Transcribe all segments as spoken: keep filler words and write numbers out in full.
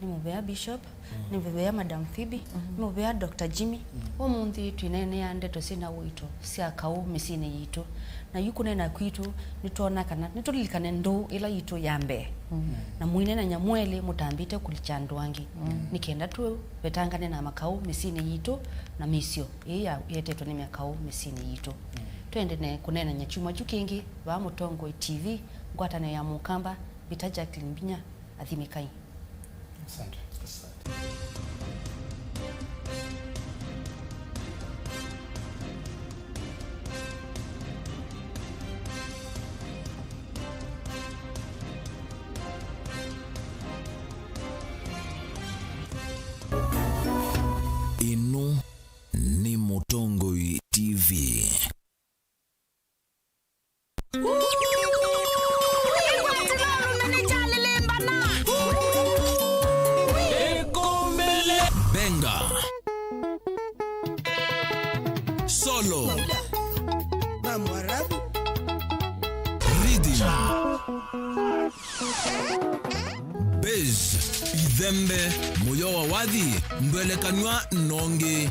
Nĩ mũvea Bishop, nĩ mũvea Madam Phoebe, nĩ mũvea Doctor Jimmy. Ũmũnthĩ twĩneenea ndeto syĩna ũito sya kaũ mĩsyĩnĩ yitũ. Na yu kũneena kwitũ, nĩtwona kana nĩtũlilikane ndũũ ĩla yitũ ya mbee. Na mũineenany'a mwelĩ mũtambĩte kũlikya andũ angĩ. Nĩ kenda tũvetangane na makaũ mĩsyĩnĩ yitũ na mĩisyo ĩĩ ya-, yetetwe nĩ makaũ mĩsyĩnĩ yitũ. Twende ne kũneenany'a kyumwa kyu kĩngĩ, vaa Mũtongoi T V, ngwatanĩo ya Mũkamba, mbĩta Jacqueline Mbinya, athimĩkai. Asante. Asante. Ĩno nĩ Mũtongoi T V. Benga. Solo. Rhythm. Bass. Ithembe. Mũyo wa wathi. Ndwelekanw'a nongi.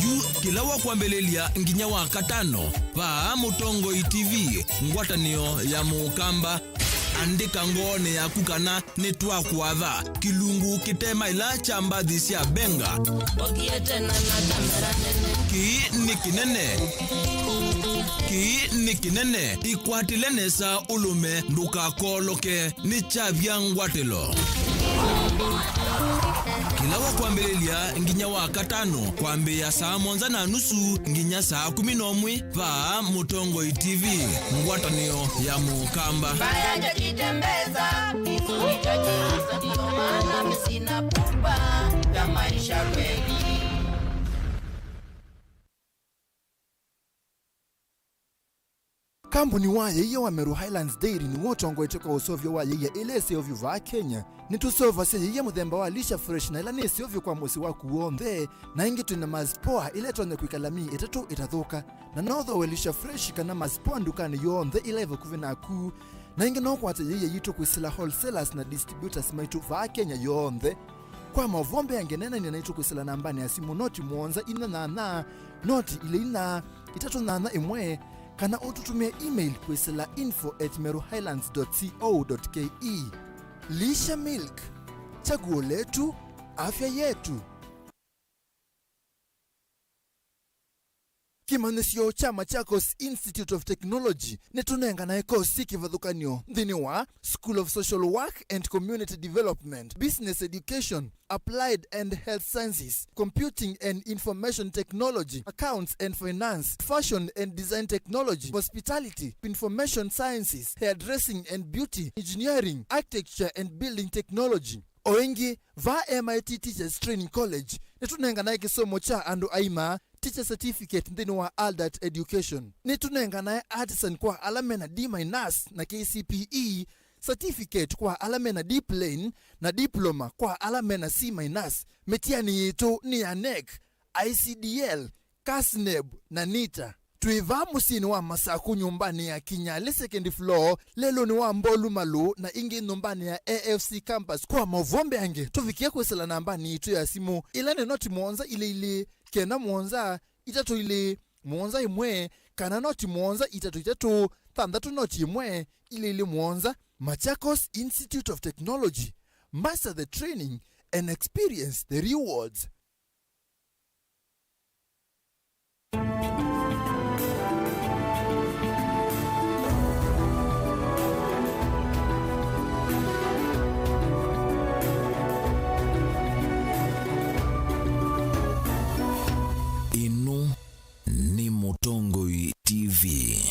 Yu kĩla wa kwambĩlĩlya nginya wa katano, vaa Mũtongoi T V, ngwatanĩo ya Mũkamba. Andĩka ngoonĩ yaku kana nĩtwakũatha kĩlungu kĩte maĩla kya mbathi sya Benga. Kĩĩ nĩ kĩnene. Kĩĩ nĩ kĩnene. Ĩkwatĩle nesa ũlũme, ndũkakooloke. Nĩ kyavya ngwatĩlo. Kĩla wa kwambĩlĩlya nginya wa katano, kwambĩĩa saa mũonza na nusu nginya saa kumi na ũmwe, vaa Mũtongoi T V, ngwatanĩo ya Mũkamba. Mbaya jajitembeza, kifo hicho cha sasa, ndio maana mimi sina pupa ya maisha kweli. Kambuni wa yĩia wa Meru Highlands Dairy nĩw'o ũtongoetye kwa ũseũvyo wa yĩia ĩla ĩseũvyo vaa Kenya. Nĩtũseũvasya yĩia mũthemba wa Lisha Fresh, na ĩla nĩ ĩseũvyo kwa mũsyĩ waku w'onthe. Na ĩngĩ twĩ na Mars Power ĩla ĩtonya kwĩkala myei ĩtatũ ĩtathũka. Na no ũthooe Lisha Fresh kana Mars Power ndukanĩ yonthe ĩla ĩ vakuvĩ naku. Na ĩngĩ no ũkwate yĩia yitũ kwĩsĩla wholesalers na distributors maitũ vaa Kenya yonthe. Kwa maũvoo mbeange, neenany'a naitũ kwĩsĩla nambanĩ ya simũ noti mũonza inya nyanya, noti ilĩ inya, itatũ nyanya ĩmwe, kana ũtũtũmĩe email kwĩsĩla info at meruhighlands dot co dot ke. Lisha Milk, chaguo letu, afya yetu. Kĩmanyĩsyo kya Machakos Institute of Technology nĩtũnenganae kosi syĩ kĩvathũkany'o nthĩnĩ wa School of Social Work and Community Development, Business Education, Applied and Health Sciences, Computing and Information Technology, Accounts and Finance, Fashion and Design Technology, Hospitality, Information Sciences, Hairdressing and Beauty, Engineering, Architecture and Building Technology. O ĩngĩ, va M I T Teachers Training College, nĩtũnenganae kĩsomo kya andũ aima, Teacher Certificate nthĩnĩ wa Adult Education. Nĩtũnenganae Artisan kwa ala mena D minus na K C P E, Certificate kwa ala mena D plain, na Diploma kwa ala mena C minus. Mĩtiani yitũ nĩ ya nec, I C D L, CASNEB, na nita. Twĩ vaa mũsyĩnĩ wa Masaku, nyũmbanĩ ya Kinyali second floor, lelũnĩ wa Mbolu Malũ, na ĩngĩ nyũmbanĩ ya A F C campus. Kwa maũvoo mbeange, tũvikĩe kwĩsĩla nambanĩ yitũ ya simũ, ĩla nĩ noti mũonza ilĩ ilĩ, kenda mũonza, itatũ ilĩ, mũonza ĩmwe, kana noti mũonza itatũ itatũ, thanthatũ noti ĩmwe, ilĩ ilĩ mũonza. Machakos Institute of Technology, master the training and experience the rewards. Ĩno nĩ Mũtongoi T V.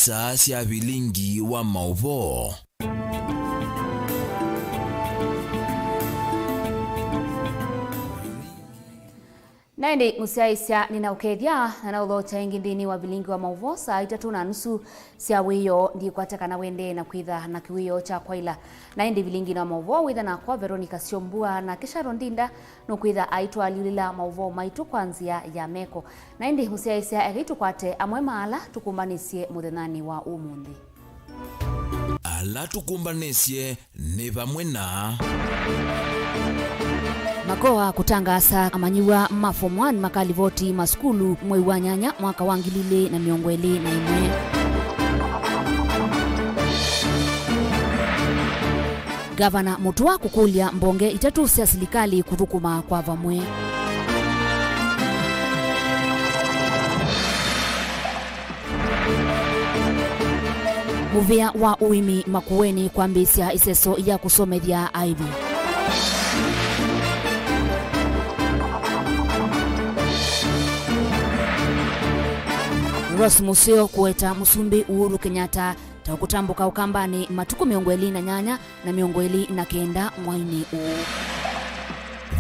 Ndeto sya vilingi wa maũvoo. Na ĩndĩ mũsyaĩĩsya nĩnaũkethya na naũthokya ĩngĩ nthĩnĩ wa vilingi wa maũvoo saa itatũ na nusu sya wĩoo. Ndikwata kana wendee na kwĩtha na kĩwĩoo kya kwaĩla. Na ĩndĩ vilingi wa maũvoo wĩtha nakwa Veronica Syombua, nake Sharon Ndinda nũkwĩtha aitũalyũlĩla maũvoo maitũ kwa nzĩa ya meko. Na ĩndĩ mũsyaĩĩsya, ekai tũkwate amwe ma ala tũkũmbanĩsye mũthenyanĩ wa ũmũnthĩ. Ala tũkũmbanĩsye nĩ vamwe na Makoa kũtangaasa amanyĩw'a ma form one makalivoti masukulu mwei wa nyanya mwaka wa ngili ili na mĩongo ĩlĩ na ĩmwe. Ngavana Mũtũa kũkũlya mbonge itatũ sya silikalĩ kũthũkũma kwa vamwe. Mũvĩa wa ũĩmi Makueni kwambĩĩsya ĩseso ya kũsomethya aĩvi. Rose Mũseo kũweta Mũsumbĩ Uhuru Kenyatta ta ũkũtambũka Ũkambanĩ matukũ mĩongo ĩlĩ na nyanya na mĩongo ĩlĩ na kenda mwainĩ ũũ.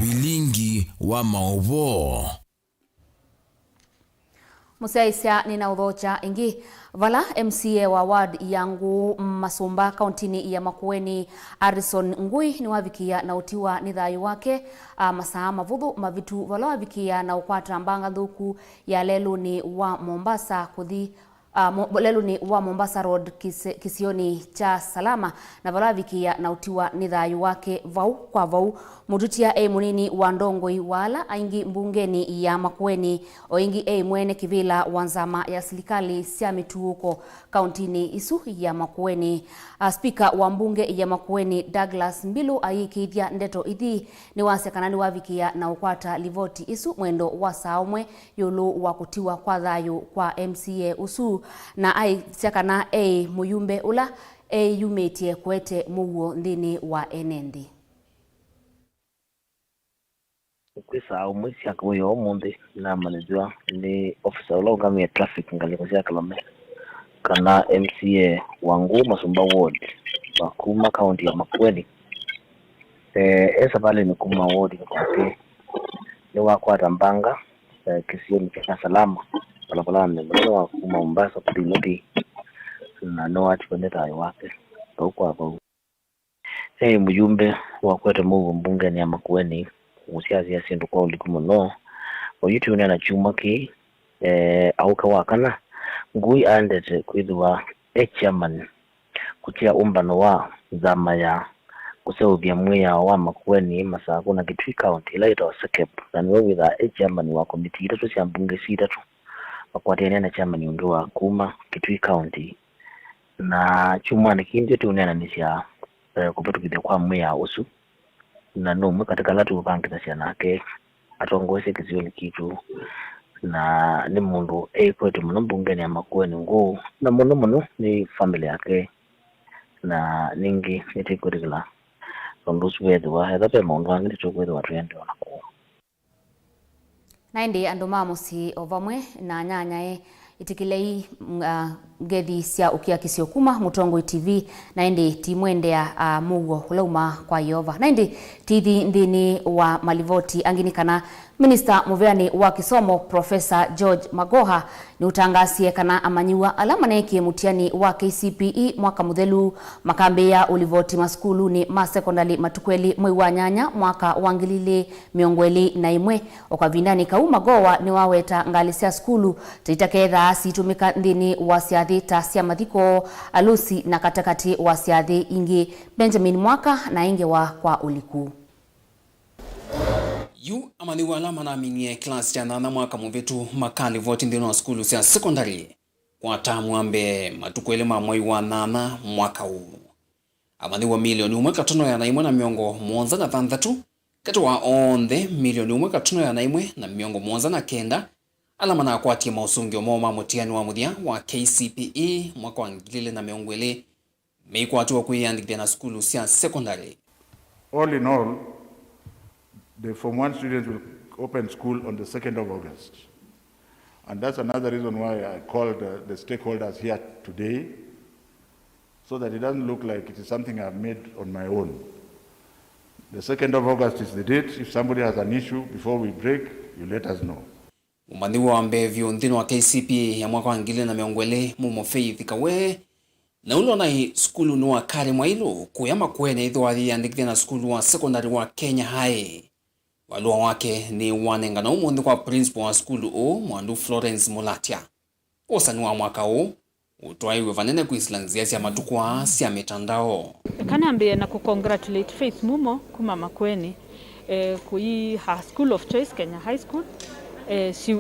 Vilingi wa maũvoo. Mũsyaĩĩsya nĩnaũthokya ĩngĩ. Vala M C A wa ward ya Ngũũ Masũmba kauntinĩ ya Makueni, Harrison Ngui, nĩwavikĩĩa na ũtiwa nĩ thayũ wake, a, masaa mavũthũ mavĩtu vala wavikĩĩa na ũkwata mbanga nthũku ya lelũnĩ wa Mombasa kũthi, a, mo-, lelũnĩ wa Mombasa Road kĩse-, kĩsionĩ kya Salama, na vala wavikĩĩa na ũtiwa nĩ thayũ wake vau kwa vau. Mũtutia e mũnini wa ndongoi wa ala aingĩ mbungenĩ ya Makueni, o ĩngĩ e mwene kĩvĩla wa nzama ya silikalĩ sya mĩtuũko kauntinĩ ĩsu ya Makueni. A, spika wa mbunge ya Makueni, Douglas Mbilu, ayĩkĩĩthya ndeto ithi, nĩwasya kana nĩwavikĩĩa na ũkwata livoti ĩsu mwendo wa saa ũmwe ĩũlũ wa kũtiwa kwa thayũ kwa M C A ũsu, na aisya kana e mũyumbe ũla eyumĩtye kũete mũuo nthĩnĩ wa ene nthĩ. Kwĩ saa ũmwe sya kĩwĩoo ũmũnthĩ, namanyĩthw'a nĩ ofisa ũla ũngamĩe traffic ngalĩko sya Kalome kana M C A wa Ngũũ Masũmba ward wa kuma kaunti ya Makueni, eh, e savalĩnĩ kuma ward ya kwake, nĩwakwata mbanga, eh, kĩsionĩ kya Salama, valavalanĩ mũnene wa kuma Mombasa kũthi Nairobi, na nĩwatiwe nĩ thayũ wake vau kwa vau. E mũyumbe wakwete mũuo mbungenĩ ya Makueni, ũsyasya syĩndũ kwa ũliku mũno. Oyu tũũneena kyumwa kĩĩ, eh, aũke wa kana, Ngui aendete kwĩthĩwa e chairman kũtia ũmbano wa nzama ya kũseũvya mwĩao wa Makueni, Masakũ na Kitui County, ĩla yĩtawa SEKEP, na nĩwe wĩthaa e chairman wa komitii itatũ sya mbunge syi itatũ, vakwatene na chairman ũngĩ wa kuma Kitui County. Na kyumwanĩ kĩĩ ndio tũũneenanĩsya, eh, kũvĩtũkĩthw'a kwa mwĩao ũsu, na nĩ ũmwe katĩ ka ala tũũvangĩthasya nake atongoesye kĩsionĩ kitũ, na nĩ mũndũ eĩkwetwe mũno mbungenĩ ya Makueni Ngũũ, na mũno mũno nĩ famĩlĩ yake, na ningĩ nĩtĩkwĩtĩkĩla ũndũ ũsu weethĩwa, ethĩwa ve maũndũ angĩ nĩtũkwĩthĩwa tũiendeea na kũũ. Na ĩndĩ andũ ma mũsyĩ o vamwe na anyanyae, ĩtĩkĩlei, mm, ah, ngethi sya ũkiakisyo kuma Mũtongoi T V, na ĩndĩ timwendea, ah, mũuo ũlauma kwa Yeova. Na ĩndĩ tithi nthĩnĩ wa malivoti angĩ nĩ kana minista mũveanĩ wa kĩsomo, Professor George Magoha, nĩũtangaasie kana amanyĩw'a ala maneekie mũtiani wa K C P E mwaka mũthelu makambĩĩa ũlivoti masukulunĩ ma sekondalĩ matukũ elĩ mwei wa nyanya mwaka wa ngili ilĩ mĩongo ĩlĩ na ĩmwe. O kavindanĩ kau, Magoha nĩwaweta ngalĩ sya sukulu ta itakethaa siitũmĩka nthĩnĩ wa syathĩ ta sya mathiko, alusi, na katakatĩ wa syathĩ ingĩ. Benjamin Mwaka na ĩngĩ wa kwa ũliku. Yu amanyĩw'a ala manaminie kĩlasi kya nyanya mwaka mũvĩtu makalivoti nthĩnĩ wa sukulu sya sekondalĩ kwa tamu wa mbee matukũ elĩ ma mwei wa nyanya mwaka ũũ. Amanyĩw'a milioni ũmwe katono ĩana ĩmwe na mĩongo mũonza na thanthatũ katĩ wa onthe milioni ũmwe katono ĩana ĩmwe na mĩongo mũonza na kenda ala manakwatie maũsũngĩo moo ma mũtiani wa mũthya wa K C P E mwaka wa ngili ilĩ na mĩongo ĩlĩ meikwatĩwa kwĩyandĩkĩthya na sukulu sya sekondalĩ. All in all, the Form one students will open school on the second of August. And that's another reason why I called uh, the stakeholders here today, so that it doesn't look like it is something I've made on my own. The second of August is the date. If somebody has an issue before we break, you let us know. Mũmanyĩw'a wa mbee vyũ nthĩnĩ wa K C P E ya mwaka wa ngili na mĩongo ĩlĩ, Mumo Faith Kawee, na ũla ũnaĩ sukulunĩ wa Karen Mwailu kũya Makueni, ĩthĩwa yĩyandĩkĩthya na sukulu wa sekondalĩ wa Kenya High. Valũa wake nĩwanengana ũmũnthĩ kwa principal wa sukulu ũũ, Mwandu Florence Mulatya. Wosani wa mwaka ũũ ũtwaĩwe vanene kwĩsĩla nzĩa sya matukũ aa sya mĩtandao. Eka nambĩĩe na kũcongratulate Faith Mumo kuma Makueni, eh, kũi her school of choice, Kenya High School. Eh, she,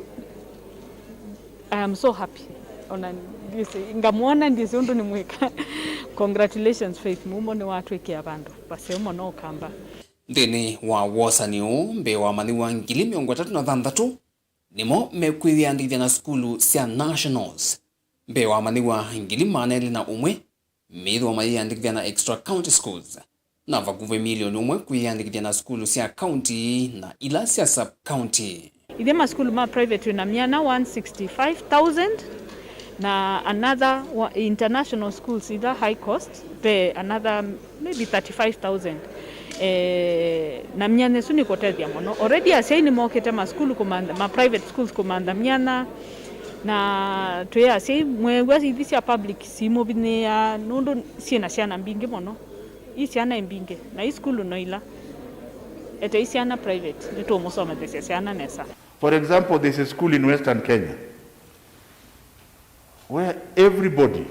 I am so happy. Ona ndĩsĩ, ngamwona ndĩsĩ ũndũ nĩmwĩka. Congratulations Faith Mumo, nĩwatwĩkĩa vandũ vaseo mũno Ũkamba. Nthĩnĩ wa wosani ũũ, mbee wa amanyĩw'a ngili mĩongo ĩtatũ na thanthatũ nĩmo mekwĩyĩandĩkĩthya na sukulu sya nationals. Mbee wa amanyĩw'a ngili maana elĩ na ũmwe meĩthĩwa mayĩyandĩkĩthya na extra county schools, na vakuvĩ milioni ũmwe kwĩyĩandĩkĩthya na sukulu sya county na ila sya sub county. Ithyĩ masukulu ma private twĩ na myana one sixty-five thousand, na another wa-, international schools either high cost, ve another maybe thirty-five thousand. Eh, na myanya ĩsu nĩkũtethya mũno. Already asyai nĩmokĩte masukulu kũmantha, ma private schools kũmantha myana, na twĩ asyai mweew'a ithi sya public simũvinyĩĩaa nũndũ syĩ na syana mbingĩ mũno. Ii syana ĩ mbingĩ, na ii sukulu no ila. Ete ii syana private, nĩtũũmũsomethesya syana nesa. For example, there's a school in Western Kenya where everybody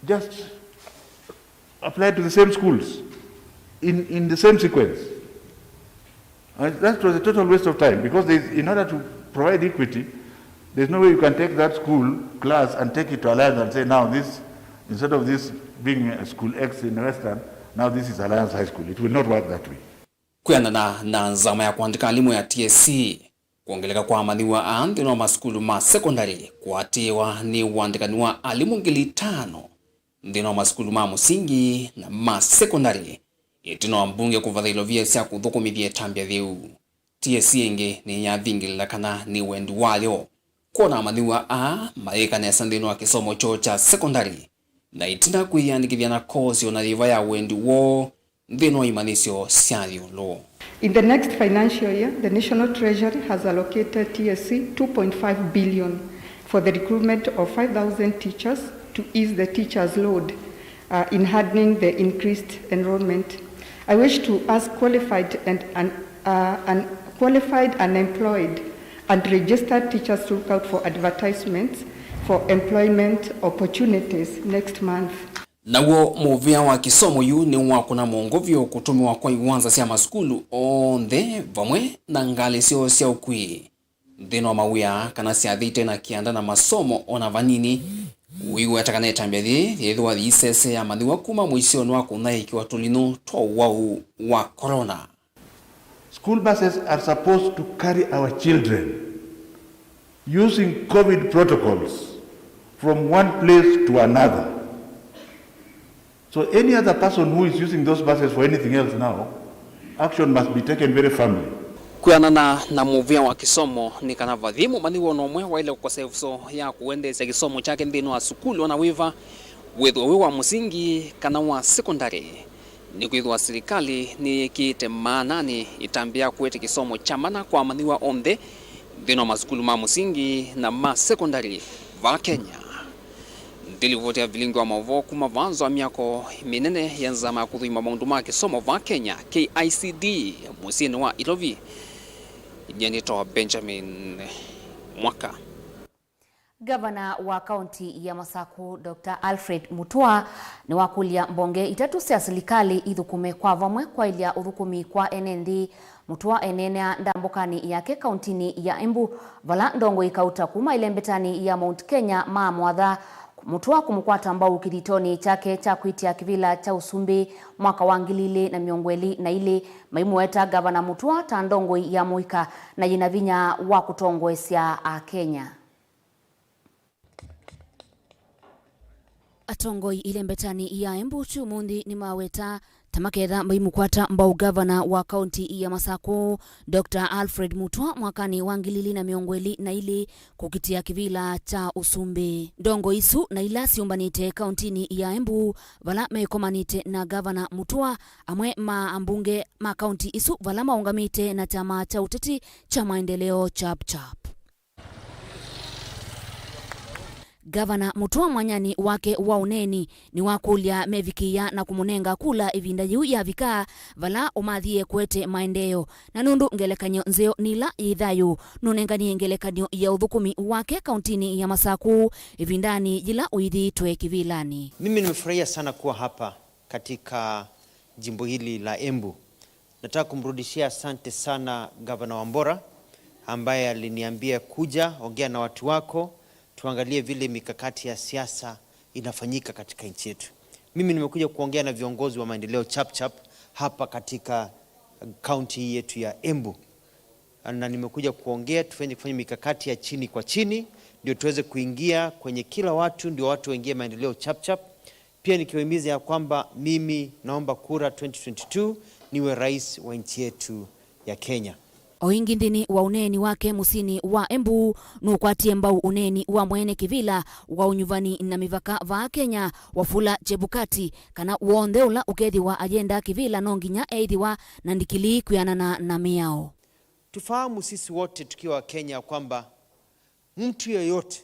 just applied to the same schools in, in the same sequence. And that was a total waste of time, because there's, in order to provide equity, there's no way you can take that school class and take it to Alliance and say, "Now this, instead of this being a school X in Western, now this is Alliance High School." It will not work that way. Kwĩanana na nzama ya kũandĩka alimũ ya T S C, kwongeleka kwa amanyĩw'a aa nthĩnĩ wa masukulu ma sekondalĩ kũatĩĩwa nĩ ũandĩkani wa alimũ ngili itano nthĩnĩ wa masukulu ma mũsingi na ma sekondalĩ, ĩtina wa mbunge kũvatha ilovia sya kũthũkũmĩthya ĩtambya yĩu. T S C ĩngĩ nĩyavingĩlĩla kana nĩ wendi wayo kwona amanyĩw'a aa mayĩka nesa nthĩnĩ wa kĩsomo kyoo kya sekondalĩ, na ĩtina kwĩyĩandĩkĩthya na kosi o na yĩva ya wendi woo nthĩnĩ wa imanyĩsyo sya ĩũlũ. In the next financial year, the National Treasury has allocated T S C two point five billion for the recruitment of five thousand teachers to ease the teachers' load, uh, in handling the increased enrollment. I wish to ask qualified and un-, uh, un-, qualified unemployed and registered teachers to look out for advertisements for employment opportunities next month. Naw'o mũvĩa wa kĩsomo yu nĩwakũna mũongo vyũ kũtũmĩwa kwa iwanza sya masukulu onthe vamwe na ngalĩ syoo sya ũkui nthĩnĩ wa mawĩa kana syathĩ ite na kĩanda na masomo o na vanini, ũiweta kana ĩtambya yĩĩ yĩthĩwa yĩisesea amanyĩw'a kuma mũisyonĩ wa kũnyaĩĩkĩwa tũlinũ twa ũwau wa corona. School buses are supposed to carry our children using COVID protocols from one place to another. So any other person who is using those buses for anything else now, action must be taken very firmly. Kwĩanana na mũvĩa wa kĩsomo, nĩ kana vathi mũmanyĩw'a o na ũmwe waĩle kũkosa ĩvuso ya kũendeesya kĩsomo kyake nthĩnĩ wa sukulu o na wĩva, wĩthĩwe wĩ wa mũsingi kana wa sekondalĩ. Nĩkwĩthĩwa silikalĩ nĩyĩkĩĩte maananĩ ĩtambya ya kũete kĩsomo kya mana kwa amanyĩw'a onthe nthĩnĩ wa masukulu ma mũsingi na ma sekondalĩ vaa Kenya. Nthĩ livoti ya vilingi wa maũvoo kuma vaa nza wa myako mĩnene ya nzama ya kũthũima maũndũ ma kĩsomo vaa Kenya, K I C D, mũsyĩnĩ wa Ilovi. Nyie nĩtawa Benjamin Mwaka. Ngavana wa kaunti ya Masaku, Doctor Alfred Mutua, nĩwakũlya mbonge itatũ sya silikalĩ ithũkũme kwa vamwe kwaĩlya ũthũkũmi kwa ene nthĩ. Mutua eneenea ndambũkanĩ yake kauntinĩ ya Embu, vala ndongoi kauta kuma ĩlembetanĩ ya Mount Kenya maamwatha Mutua kũmũkwata mbau kĩthitonĩ kyake kya kwĩtya kĩvĩla kya ũsumbĩ mwaka wa ngili ilĩ na mĩongo ĩlĩ na ilĩ, maimũweta Ngavana Mutua ta ndongoi ya mũika na yĩna vinya wa kũtongoesya Akenya. Atongoi ĩlembetanĩ ya Embu ũmũnthĩ nĩmaweta ta maketha maimũkwata mbau ngavana wa kaunti ya Masaku, Doctor Alfred Mutua, mwakanĩ wa ngili ili na mĩongo ĩlĩ na ilĩ kũkitĩa kĩvĩla kya ũsumbĩ. Ndongoi isu na ila syũmbanĩte kauntinĩ ya Embu, vala mekomanĩte na ngavana Mutua, amwe ma ambunge ma kaunti isu vala maũngamĩte na kyama kya ũteti kya Maendeleo Chap Chap. Ngavana Mutua mwanyanĩ wake wa ũneeni nĩwakũlya mevikĩĩa na kũmũnenga kula ĩvinda yĩu yavika, vala ũmathie kũete maendeeo. Na nũndũ ngelekany'o nzeo nĩ ĩla yĩ thayũ, nũnenganie ngelekany'o ya ũthũkũmi wake kauntinĩ ya Masaku ĩvindanĩ yĩla ũithĩĩtwe kĩvĩlanĩ. Mimi nimefurahia sana kuwa hapa katika jimbo hili la Embu. Nataka kumrudishia asante sana Gavana Wambora, ambaye aliniambia, "Kuja, ongea na watu wako, tuangalie vile mikakati ya siasa inafanyika katika nchi yetu." Mimi nimekuja kuongea na viongozi wa maendeleo chap chap hapa katika kaunti hii yetu ya Embu. Na nimekuja kuongea, tufanye, kufanya mikakati ya chini kwa chini, ndio tuweze kuingia kwenye kila watu, ndio watu waingie maendeleo chap chap. Pia nikiwahimiza ya kwamba mimi naomba kura twenty twenty-two niwe rais wa nchi yetu ya Kenya. O ĩngĩ nthĩnĩ wa ũneeni wake mũsyĩnĩ wa Embu, nũkwatie mbau ũneeni wa mwene kĩvĩla wa ũnyuvani na mĩvaka vaa Kenya, Wafula Chebukati, kana w'onthe ũla ũkethĩwa ayenda kĩvĩla no nginya eĩthĩwa na ndikilii kwĩanana na mĩao. Tufahamu sisi wote tukiwa Wakenya kwamba mtu yeyote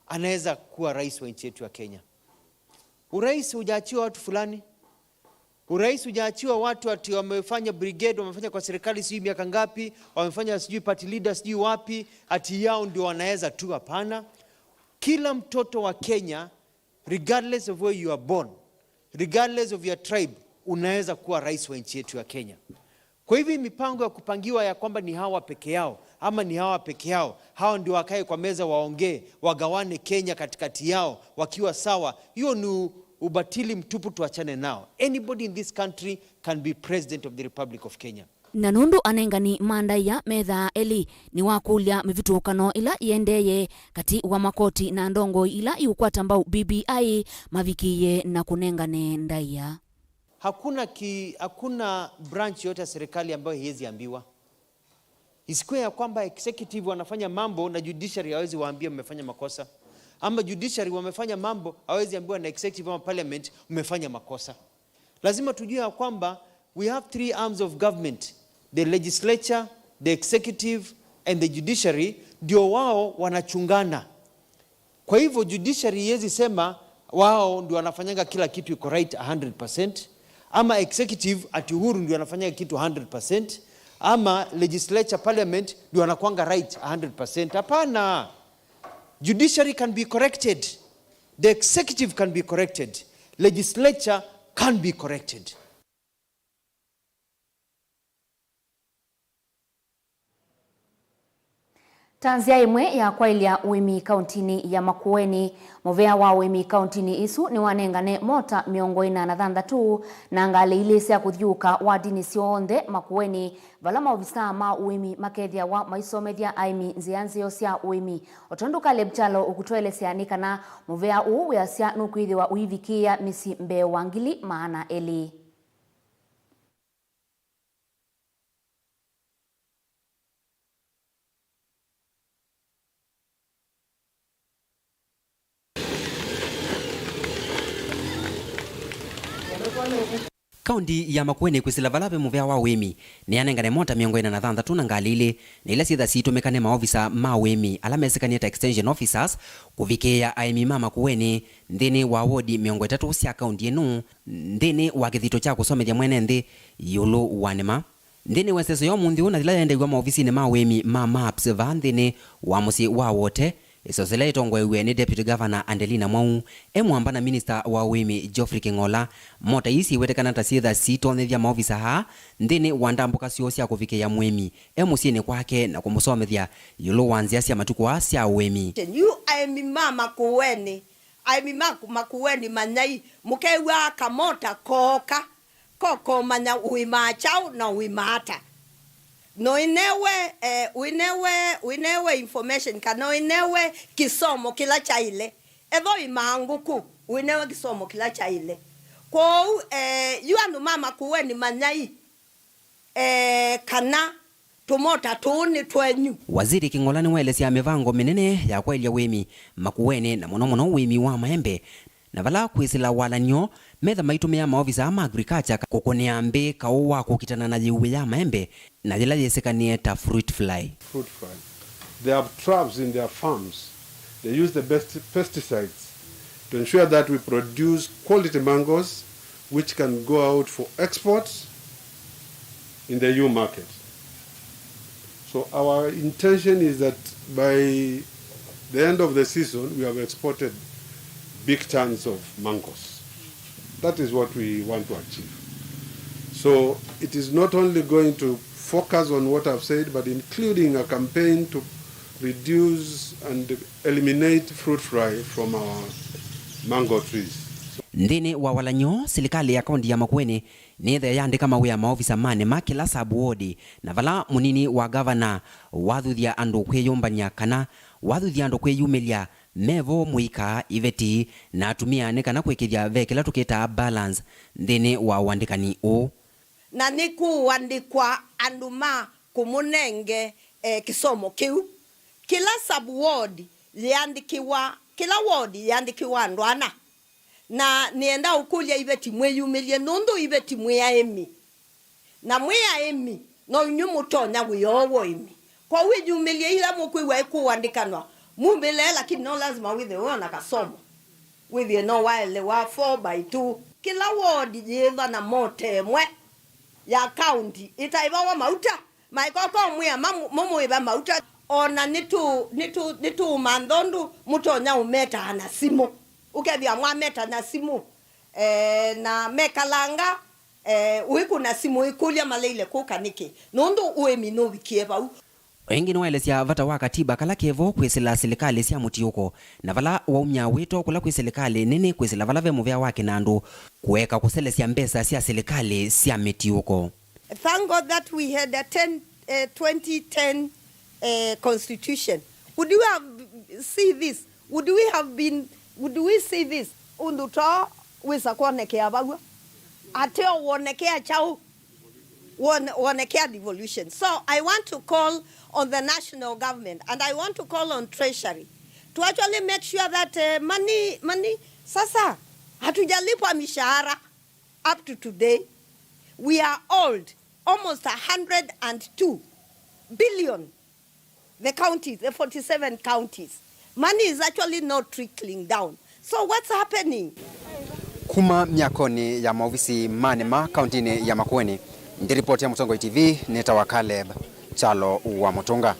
anaweza kuwa rais wa nchi yetu ya Kenya. Urais hujaachiwa watu fulani. Urais hujaachiwa watu ati wamefanya brigade, wamefanya kwa serikali sijui miaka ngapi, wamefanya sijui party leader sijui wapi, ati yao ndio wanaweza tu. Hapana. Kila mtoto wa Kenya, regardless of where you are born, regardless of your tribe, unaweza kuwa rais wa nchi yetu ya Kenya. Kwa hivyo, hii mipango ya kupangiwa ya kwamba ni hawa peke yao ama ni hawa peke yao, hawa ndio wakae kwa meza waongee, wagawane Kenya katikati yao wakiwa sawa, hiyo ni u-, ubatili mtupu, tuachane nao. Anybody in this country can be president of the Republic of Kenya. Na nũndũ anengani ma ndaĩa methaa elĩ, nĩwakũlya mĩvĩtũkano ĩla ĩendeeye katĩ wa makoti na ndongoi ila iũkwata mbau B B I mavikĩĩe na kũnengane ndaĩa. Hakuna ki-, hakuna branch yote ya serikali ambayo haiwezi ambiwa. Isikuwe ya kwamba executive wanafanya mambo na judiciary hawezi waambia mmefanya makosa. Ama judiciary wamefanya mambo, hawezi ambiwa na executive ama parliament mmefanya makosa. Lazima tujue ya kwamba we have three arms of government, the legislature, the executive and the judiciary, ndio wao wanachungana. Kwa hivyo judiciary iwezi sema wao ndio wanafanyanga kila kitu iko right a hundred percent, ama executive ati Uhuru ndio anafanyanga kitu a hundred percent, ama legislature, parliament ndio wanakuanga right a hundred percent. Hapana. Judiciary can be corrected. The executive can be corrected. Legislature can be corrected. Ta nzĩa ĩmwe ya kwaĩlya ũĩmi kauntinĩ ya Makueni, mũvĩa wa ũĩmi kauntinĩ ĩsu nĩwanengane mota mĩongo ĩna na thanthatũ na ngalĩ ilĩ sya kũthiũũka wadinĩ syonthe Makueni, vala maovisaa ma ũĩmi makethĩawa maisomethya aĩmi nzĩa nzeo sya ũĩmi. O tondũ Caleb Kyalo ũkũtũelesya nĩ kana mũvĩa ũũ wĩasya nũkwĩthĩwa ũivikĩĩa mĩsyĩ mbee wa ngili maana elĩ. Kaunti ya Makueni kwĩsĩla vala ve mũvea wa ũĩmi, nĩyanengane mota mĩongo ĩna na thanthatũ na ngalĩ ilĩ, na ila syĩtha siitũmĩka nĩ maovisa ma ũĩmi ala mesĩkanie ta extension officers, kũvikĩĩa aĩmi ma Makueni nthĩnĩ wa wodi mĩongo ĩtatũ sya kaunti ĩno, nthĩnĩ wa kĩthito kya kũsomethya mwene nthĩ ĩũlũ wa nĩma. Nthĩnĩ wa ĩseso ya ũmũnthĩ ũũ na yĩla yaendeew'a maovisinĩ ma ũĩmi ma maps vaa nthĩnĩ wa mũsyĩ wa Wote, ĩseso yĩla yĩtongoew'e nĩ Deputy Governor Andelina Mwau, e mũamba na Minista wa ũĩmi Geoffrey Kĩng'ola, mota ii syĩwetekana ta syĩtha siitonyethya maovisa aa nthĩnĩ wa ndambũka syoo sya kũvikĩĩa mũĩmi e mũsyĩnĩ kwake na kũmũsomethya ĩũlũ wa nzĩa sya matukũ aa sya ũĩmi. Yu aĩmi ma Makueni, aĩmi ma Makueni manyai, mũkew'aa kamota kooka, ko kũmanya ũĩmaa kyaũ na ũĩmaa ata. Noĩnewe, eh, ũĩnewe, ũĩnewe information kana ũĩnewe kĩsomo kĩla kyaĩle. Etho ũĩmaa ngũkũ, ũĩnewe kĩsomo kĩla kyaĩle. Kwoou, eh, yu andũ ma Makueni manyai, eh, kana tũmota tũũ nĩ twenyu. Waziri Kĩng'ola nĩwaelesya mĩvango mĩnene ya kwaĩlya ũĩmi Makueni, na mũno mũno ũĩmi wa maembe, na vala kwĩsĩla walany'o metha maitũmĩa maovisa ma agriculture kũkũnĩa mbĩ kaũ wa kũkitana na yĩuĩ ya maembe na yĩla yĩsĩkanĩe ta fruit fly. Fruit fly. They have traps in their farms. They use the best pesticides to ensure that we produce quality mangoes which can go out for exports in the E U market. So our intention is that by the end of the season, we have exported big tons of mangoes. That is what we want to achieve. So it is not only going to focus on what I've said, but including a campaign to reduce and eliminate fruit fly from our mango trees. Nthĩnĩ wa walany'o, silikalĩ ya kaunti ya Makueni nĩyĩthĩa yandĩka mawĩa maovisa ma NEMA kĩla sub ward, na vala mũnini wa ngavana wathuthya andũ kwĩyũmbany'a kana wathuthya andũ kwĩyumĩlya, mevo mũika, iveti, na atumĩa nĩ kana kwĩkĩthya ve kĩla tũkĩtaa balance nthĩnĩ wa ũandĩkani ũũ. Na nĩkũũandĩkwa andũ ma kũmũnenge, eh, kĩsomo kĩu. Kĩla sub ward yĩandĩkĩwa, kĩla ward yĩandĩkĩwa andũ ana. Na nĩenda ũkũlya iveti mwĩyumĩlye, nũndũ iveti mwĩ aĩmi. Na mwĩ aĩmi, no inyw'ĩ mũtonya wĩa ũũ wa ũĩmi. Kwoou ĩyumĩlye ila mũkwĩw'a ĩkũandĩkanwa, mumĩle, lakini no lazima wĩthĩwe wĩ na kasomo. Wĩthĩe no waelewa four by two. Kĩla ward yĩĩva na mota ĩmwe ya kaunti ĩtaĩvawa mauta. Maikoko mwĩa mamu-, mũmũĩva mauta. O na nĩtũ-, nĩtũ-, nĩtũũmantha ũndũ mũtonya ũmetaa na simũ. Ũkethĩa mwameta na simũ, eh, na mekalanga, eh, ũikũna simũ ĩkũlya maleile kũka nĩkĩ, nũndũ ũĩmi nũvikie vau. Ĩngĩ nĩwaelesya vata wa katiba kala kevo kwĩsĩla silikalĩ sya mũtiũko, na vala waumya wĩto kũla kwĩ silikalĩ nene kwĩsĩla vala ve mũvea wa kĩnandũ kũeka kũselesya mbesa sya silikalĩ sya mĩtiũko. Thank God that we had a ten, eh, twenty ten, eh, constitution. Would you have see this? Would we have been, would we see this? Ũndũ to wĩsa kwonekea vaw'a. Ateo wonekea kyaũ? Won-, wonekea devolution. So I want to call on the national government and I want to call on treasury to actually make sure that, eh, money, money, sasa hatujalipwa mishahara. Up to today, we are owed almost a hundred and two billion. The counties, the forty-seven counties. Money is actually not trickling down. So what's happening? Kuma myakonĩ ya maovisi ma NEMA kauntinĩ ya Makueni, nthĩ ripoti ya Mũtongoi T V nĩtawa Caleb Kyalo wa Mũtũnga.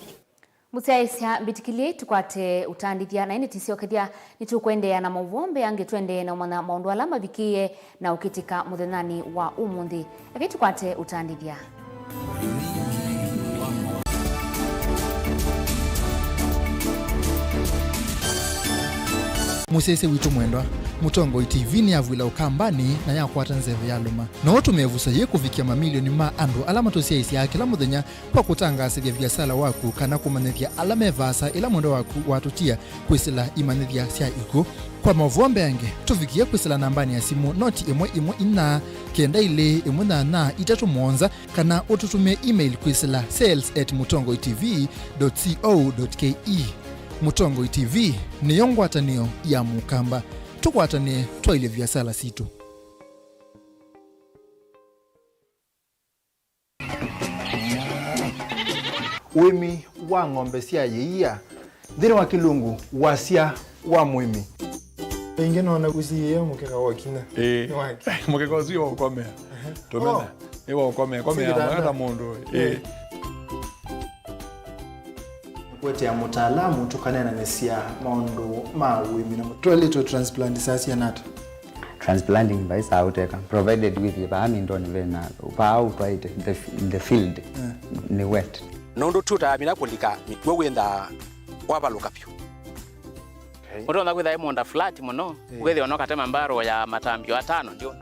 Mũsyaĩĩsya mbĩtĩkĩlyei tũkwate ũtandĩthya, na ĩndĩ tĩsyokethya nĩtũkũendeea na maũvoo mbeange tũendee na ũmanya maũndũ ala mavikĩĩe na ũkĩtĩka mũthenyanĩ wa ũmũnthĩ. Ekei tũkwate ũtandĩthya. Mũsyaĩĩsya witũ mwendwa, Mũtongoi T V nĩyavw'ĩla Ũkambanĩ na yakwata nzeve yalũma. No ũtũme ĩvuso yĩĩ kũvikĩa mamilioni ma andũ ala matũsyaĩĩsyaa kĩla mũthenya kwa kũtangaasĩthya viasala waku kana kũmanyĩthya ala me vaasa ĩla mwendwa waku watũtia kwĩsĩla imanyĩthya sya ikw'ũ. Kwa maũvoo mbeange, tũvikĩe kwĩsĩla nambanĩ ya simũ noti ĩmwe ĩmwe inya kenda ilĩ ĩmwe nyanya itatũ mũonza, kana ũtũtũmĩe email kwĩsĩla sales at mũtongoi T V dot co dot K E. Mũtongoi T V nĩyo ngwatanĩo ya Mũkamba. Tũkwatanĩe twaĩlye viasala sitũ. Ũĩmi wa ng'ombe sya yĩia, nthĩnĩ wa kĩlungu, wasya wa mũĩmi. Ĩngĩ nona ũsiĩĩa mũkeka wa kinya. Ĩĩ. Nĩ wake. Mũkeka ũsu wĩ wa ũkomea. Tũmena. Oh. Nĩ wa ũkomea. Komea. Sikitanda. Weta mũndũ. Ĩĩ. Ĩĩ. Kũetea mũtaalamu tũkaneenanĩsya maũndũ ma ũĩmi na mũtwaĩlĩtwe transplant saa siana ata? Transplanting vai saa ũteka, provided wĩthie vaa mindoni vena vaa ũtwaĩte the, the field. Yeah. Nĩ wet. Nũndũ tũtamina kũlika mĩkw'ũ wĩnthaa wavalũka vyũ. Okay. Ũtonya kwĩtha ĩ mũũnda flat mũno, yeah, ũkethĩa no katema mbarũ ya matambio atano ndio. Aha.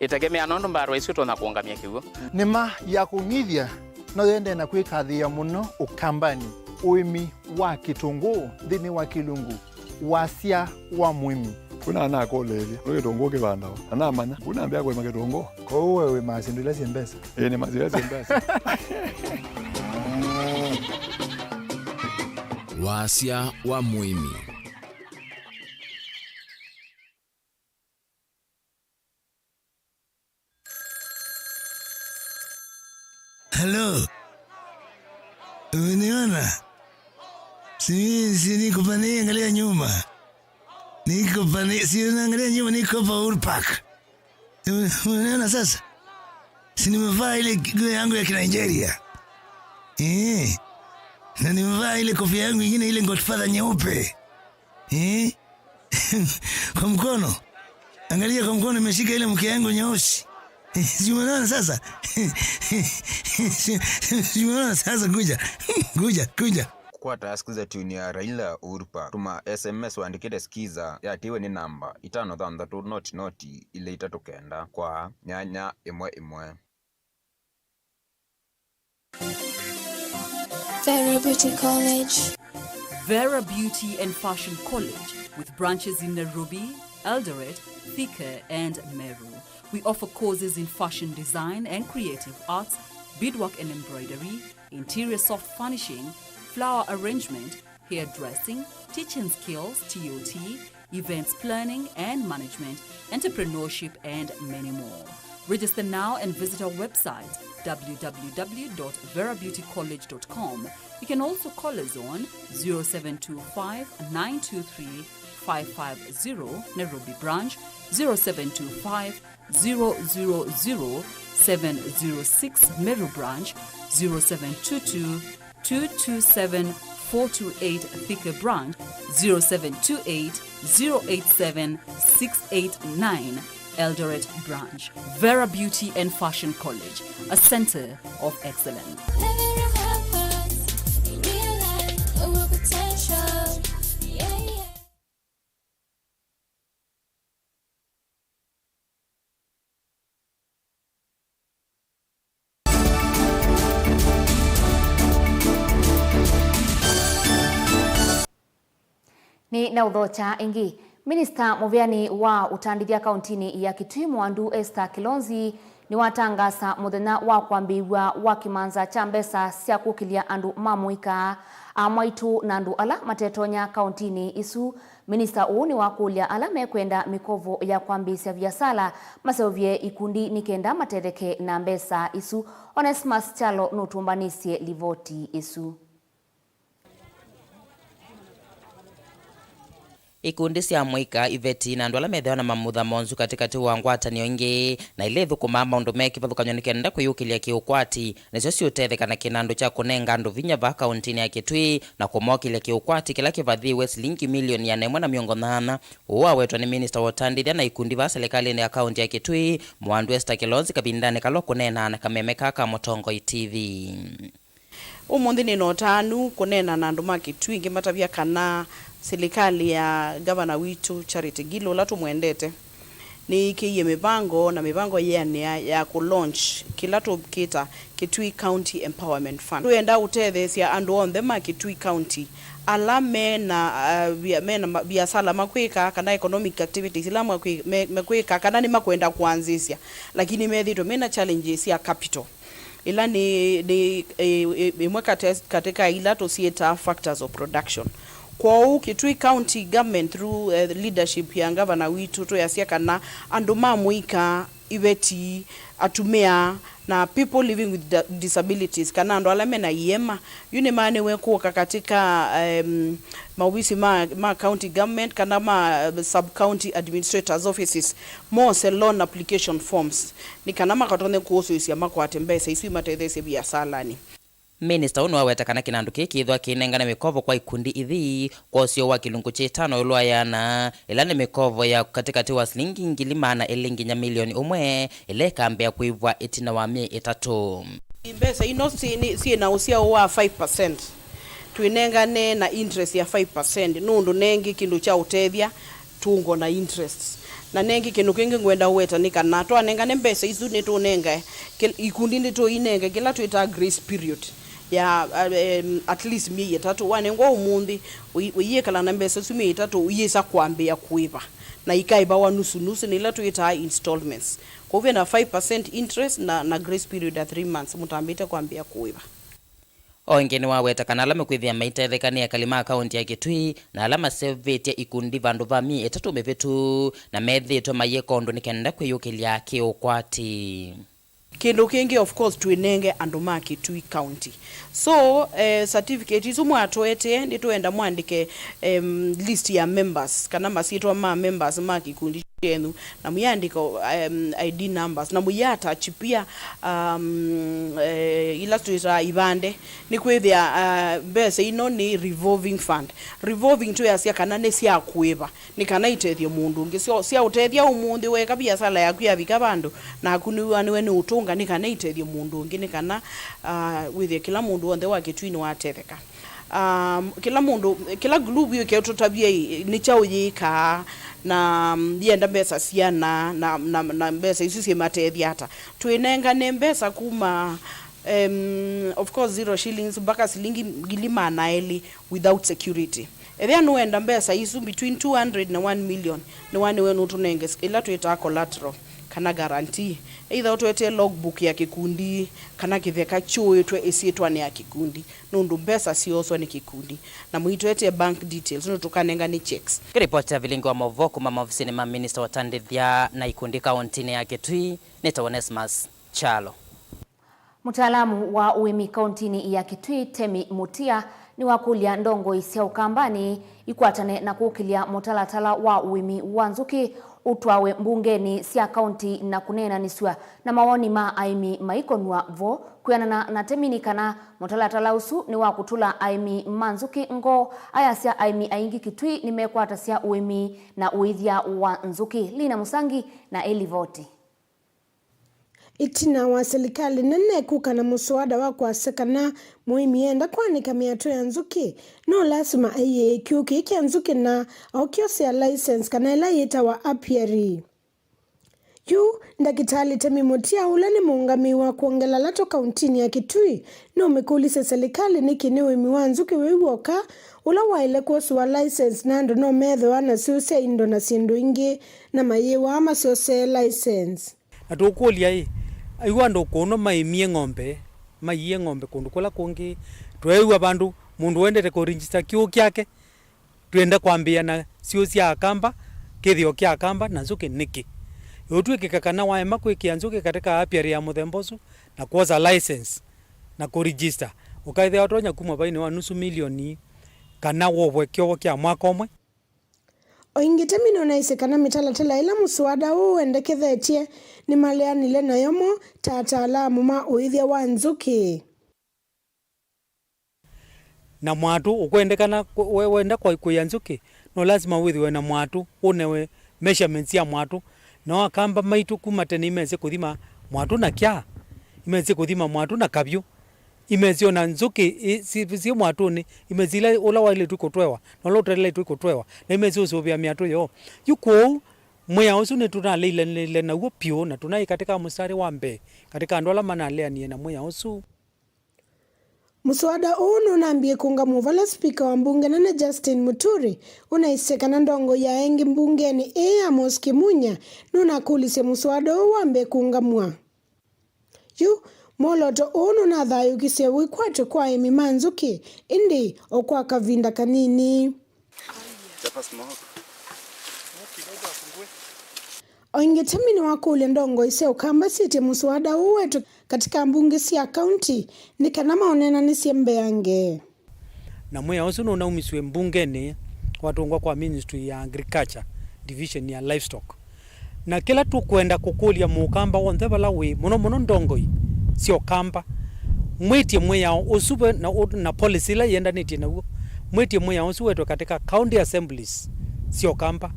Ĩtegemea nũndũ mbarũ isu ũtonya kũũngamya kĩw'ũ. Nĩma ya kũng'ithya no yende na kwĩkathĩĩa mũno Ũkambanĩ. Ũĩmi wa kĩtũngũũ nthĩnĩ wa kĩlungu, wasya wa mũĩmi. Kuna anakũlĩĩlye, nũ kĩtũngũũ kĩvandawa? Na namanya, kuna ambĩa kũĩma kĩtũngũũ. Kwoou we wĩmaa syĩndũ ila syĩ mbesa? Ĩĩ, nĩmaa syĩndũ ila syĩ mbesa. Wasya wa mũĩmi. Halo. Umeniona? Si, si niko pale, angalia nyuma. Niko pale, si unaangalia nyuma, niko hapa Uhuru Park. Ume-, umeona sasa? Si nimevaa ile nguo yangu ya Kinigeria? Eh. Na nimevaa ile kofia yangu ingine, ile Godfather nyeupe. Eh? Kwa mkono. Angalia kwa mkono, nimeshika ile mke yangu nyeusi. Si umeona sasa? Si, si umeona sasa? Kuja. Kuja, kuja. Kũkwata skiza tune ya Raila Uhuru Park, tũma S M S ũandĩkĩte skiza yatiwe nĩ namba itano thanthatũ noti noti ilĩ itatũ kenda kwa nyanya ĩmwe ĩmwe. Vera Beauty College. Vera Beauty and Fashion College, with branches in Nairobi, Eldoret, Thika, and Meru. We offer courses in fashion design and creative arts, beadwork and embroidery, interior soft furnishing, flower arrangement, hairdressing, teaching skills, T O T, events planning and management, entrepreneurship, and many more. Register now and visit our website, w w w dot vera beauty college dot com. You can also call us on zero seven two five, nine two three, five five zero, Nairobi branch, zero seven two five, zero zero zero, seven zero six, Meru branch, zero seven two two, two two seven, four two eight, Thika branch, zero seven two eight, zero eight seven, six eight nine, Eldoret branch. Vera Beauty and Fashion College, a center of excellence. Nĩ na ũthokya ĩngĩ. Minista mũvĩanĩ wa ũtandĩthya kauntinĩ ya Kitui Mwandu Esther Kilonzi nĩwatangaasa mũthenya wa kwambĩĩw'a wa kĩmanza kya mbesa sya kũkĩlya andũ ma mũika aa mwaitũ na andũ ala matetonya kauntinĩ ĩsu. Minista ũũ nĩwakũlya ala mekwenda mĩkovo ya kwambĩĩsya viasala maseũvye ikundi nĩ kenda matetheke na mbesa isu. Onesmus Kyalo nũtũmbanĩsye livoti ĩsu. Ikundi sya mũika, iveti, na andũ ala methĩawa na mamutha monzu katĩkatĩ wa ngwatanĩo ingĩ na ila ithũkũmaa maũndũ me kĩvathũkany'o nĩ kenda kwĩyũkĩlya kĩũkwati, nĩsyo siũtetheka na kĩnandũ kya kũnenga andũ vinya vaa kauntinĩ ya Kitui na kũmokĩlya kĩũkwati kĩla kĩvathĩĩwe silingi milioni ĩana ĩmwe na mĩongo nyanya. Ũũ wawetwa nĩ minista wa ũtandĩthya na ikundi vaa silikalĩnĩ ya kaunti ya Kitui, Mwandu Esther Kilonzi, kavindanĩ kala ũkũneenaa na kameme kaa ka Mũtongoi T V. Ũmũnthĩ nĩ na ũtanu kũneena na andũ ma Kitui ngĩmatavya kana silikalĩ ya ngavana witũ Charity Ngilu, ũla tũmwendete, nĩyĩkĩie mĩvango na mĩvango yĩanĩa ya kũ launch kĩla tũkĩta Kitui County Empowerment Fund. Twĩenda ũtetheesya andũ onthe ma Kitui County ala me na, uh, via-, me na ma-, viasala makwĩka kana economic activities ila makwĩ-, me-, mekwĩka kana nĩmakwenda kwanzĩsya, lakini methĩĩtwe me na challenges sya capital. Ĩla nĩ, nĩ, ĩ, ĩ, ĩmwe kate-, katĩ ka ila tũsyĩtaa factors of production. Kwoou, Kitui County Government through, eh, leadership ya ngavana witũ twĩasya kana andũ ma mũika, iveti, atumĩa, na people living with da-, disabilities, kana andũ ala me na iema, yu nĩmaanĩwe kũka katĩ ka, em, maovisi ma, ma county government kana ma, eh, sub county administrators offices, mose loan application forms. Nĩ kana makatonye kũsũĩsya makwate mbesa isu imatetheesye viasalanĩ. Minista ũũ nĩwaweta kana kĩnandũ kĩĩ kĩĩthwa kĩinengane mĩkovo kwa ikundi ithi kwa ũseo wa kĩlungu kya ĩtano ĩũlũ wa ĩana, ĩla nĩ mĩkovo ya katĩkatĩ wa silingi ngili maana elĩ nginya milioni ũmwe, ĩla ĩkambĩa kũĩvwa ĩtina wa myei ĩtatũ. Mbesa ino syĩ, nĩ, syĩ na ũsyao wa five percent. Twĩnengane na interest ya five percent, nũndũ nengĩ kĩndũ kya ũtethya tũngwa na interests. Na nengĩ kĩndũ kĩngĩ ngwenda ũweta nĩ kana twanengane mbesa isu nĩtũnengae kĩ-, ikundi nĩtũinenge kĩla twĩtaa grace period ya, uh, em, at least myei ĩtatũ. Wanengwa ũmũnthĩ, ũi-, ũiĩkala na mbesa isu myei ĩtatũ, ũyĩsa kwambĩĩa kũĩva. Na ikaĩvawa nusu nusu, nĩ ila twĩtaa installments. Kwoou ve na five percent interest na, na grace period ya three months mũtambĩte kwambĩĩa kũĩva. O ĩngĩ nĩwaweta kana ala mekwĩthĩa maitetheka nĩ ekali ma kaũnti ya Kitui na ala maseũvĩtye ikundi vandũ va myei ĩtatũ mĩvĩtu na methĩĩtwe mayĩka ũndũ nĩ kenda kwĩyũkĩlya kĩũkwati. Kĩndũ kĩngĩ, of course, twĩnenge andũ ma Kitui County. So, eh, certificate isu mwatũetee, nĩtwenda mwandĩke, em, list ya members, kana masyĩtwa ma members ma kĩkundi kyenyu, na mũyandĩka, em, I D numbers, na mũyĩattach pia, um, eh, ila twĩtaa ivande, nĩkwĩthĩa, ah, mbesa ino nĩ revolving fund. Revolving twĩasya kana nĩ sya kũĩva, nĩ kana itethye mũndũ ũngĩ. Syo, sya ũtethya ũmũnthĩ, weka viasala yaku yavika vandũ, naku nĩw'aniwe nĩ ũtũnga, nĩ kana itethye mũndũ ũngĩ, nĩ kana, ah, wĩthĩe kĩla mũndũ w'onthe wa Kitui nĩwatetheka. Um, kĩla mũndũ, kĩla group yũke ũtũtavye nĩ kyaũ yĩkaa, na, um, yenda mbesa siana, na, na, na mbesa isu syĩmatethya ata. Twĩnengane mbesa kuma, em, of course, zero shillings mpaka silingi ngili maana elĩ without security. Ethĩa nũenda mbesa isu between two hundred na one million, nĩw'aniwe nũtũnenge s-, ĩla twĩtaa collateral kana guarantee. Either ũtũetee logbook ya kĩkundi, kana kĩtheka kyũĩtwe ĩsyĩtwanĩ ya kĩkundi, nũndũ mbesa syooswa nĩ kĩkundi, na mũitũetee bank details, nũndũ tũkanengane checks. Kĩripoti ya vilingi wa maũvoo kuma maovisinĩ ma minista wa ũtandĩthya na ikundi kaũntinĩ ya Kitui, nĩtawa Onesmus Kyalo. Mũtaalamu wa ũĩmi kaũntinĩ ya Kitui, Temi Mutia, nĩwakũlya ndongoi sya Ũkambanĩ ikwatane na kũkĩlya mũtalatala wa ũĩmi wa nzũkĩ ũtwawe mbungenĩ sya kaũnti na kũneenanĩsw'a na mawoni ma aĩmi maikonw'a vo. Kwĩanana na Temi nĩ kana mũtalatala ũsu nĩ wa kũtũla aĩmi ma nzũkĩ ngoo, ayasya aĩmi aingĩ Kitui nĩmekwatasya ũĩmi na ũĩthya wa nzũkĩ. Lina Musangi na ĩlivoti. Ĩtina wa silikalĩ nene kũka na mũswada wa kwasya kana mũĩmi enda kwanĩka mĩatũ ya nzũkĩ, no lasima aiĩe kĩw'ũ kĩĩ kya nzũkĩ na okyosea license kana ĩla yĩtawa apiary. Yu, Ndakĩtalĩ Temi Mutia, ũla nĩ mũũngamĩi wa kwongela lato kaũntinĩ ya Kitui, nũmĩkũlisye silikalĩ nĩkĩ nĩ ũĩmi wa nzũkĩ wĩ w'oka ũla waĩle kwosũa license na andũ no methĩwa na syũsya indo na syĩndũ ingĩ na mayĩwaa masyosee license. Na tũkũlya-ĩ, yu andũ kũno maĩmie ng'ombe, maiie ng'ombe kũndũ kũla kũngĩ, tweew'a vandũ mũndũ wendete kũregister kĩw'ũ kyake, twĩenda kwambĩĩa na syũũ sya Akamba, kĩthĩo kya Akamba na nzũkĩ nĩkĩ? Ĩũtw'ĩkĩka kana waema kwĩkĩa nzũkĩ katika apiary ya mũthemba ũsu na kwosa license na kũregister, ũkaĩthĩa ũtonya kumw'a vainĩ wa nusu milioni kana wovwe kyovo kya mwaka ũmwe. O ĩngĩ, Temi nũnaisye kana mĩtalatala ĩla mũswada ũũ wendekethetye nĩmaleanile nayo mo ta ataalamu ma ũĩthya wa nzũkĩ. Na mwatũ ũkwendekana kũ-, we-, wenda kwa-, kũĩa nzũkĩ, no lasima wĩthĩwe na mwatũ, ũnewe measurements sya mwatũ. Nao Akamba maitũ kuma tene imesĩ kũthima mwatũ na kyaa, imesĩ kũthima mwatũ na kavyũ. Imesĩ ona nzũkĩ i-, si-, syĩ mwatũnĩ, imesĩ ila ũla waĩlĩtwe kũtwewa, na ũla ũtaĩlĩtwe kũtwewa, na imesĩ ũsũvĩa mĩatũ yoo. Yu kwoou, mwĩao ũsu nĩtũnaleanile naw'o vyũ, na tũnaĩ katika mũstarĩ wa mbee katika andũ ala manaleanie na mwĩao ũsu. Mũswada ũũ nũnambie kũngamw'a vala spika wa mbunge nene Justin Muturi ũnaisye kana ndongoi ya engĩ mbungenĩ ĩĩ Amos Kimunya nũnakũlisye mũswada ũũ wambe kũngamw'a. Yu, mwolooto ũũ nũnathayũũkisye wĩkwatyo kwa aĩmi ma nzũkĩ, ĩndĩ o kwa kavinda kanini. O ĩngĩ, Temi nĩwakũlya ndongoi sya Ũkamba syĩtye mũswada ũũ wetwe katika mbunge sya kaunti nĩ kana maũneenanĩsye mbeange. Na mwĩao ũsu nũnaumisw'e mbungenĩ watũngwa kwa Ministry ya Agriculture, Division ya Livestock. Na kĩla tũkwenda kũkũlya Mũkamba w'onthe vala wĩ, mũno mũno ndongoi sya Ũkamba, mwĩtye mwĩao ũsu ve na, na policy ĩla yĩendanĩtye naw'o. Mwĩtye mwĩao ũsu wetwe katika county assemblies sya Ũkamba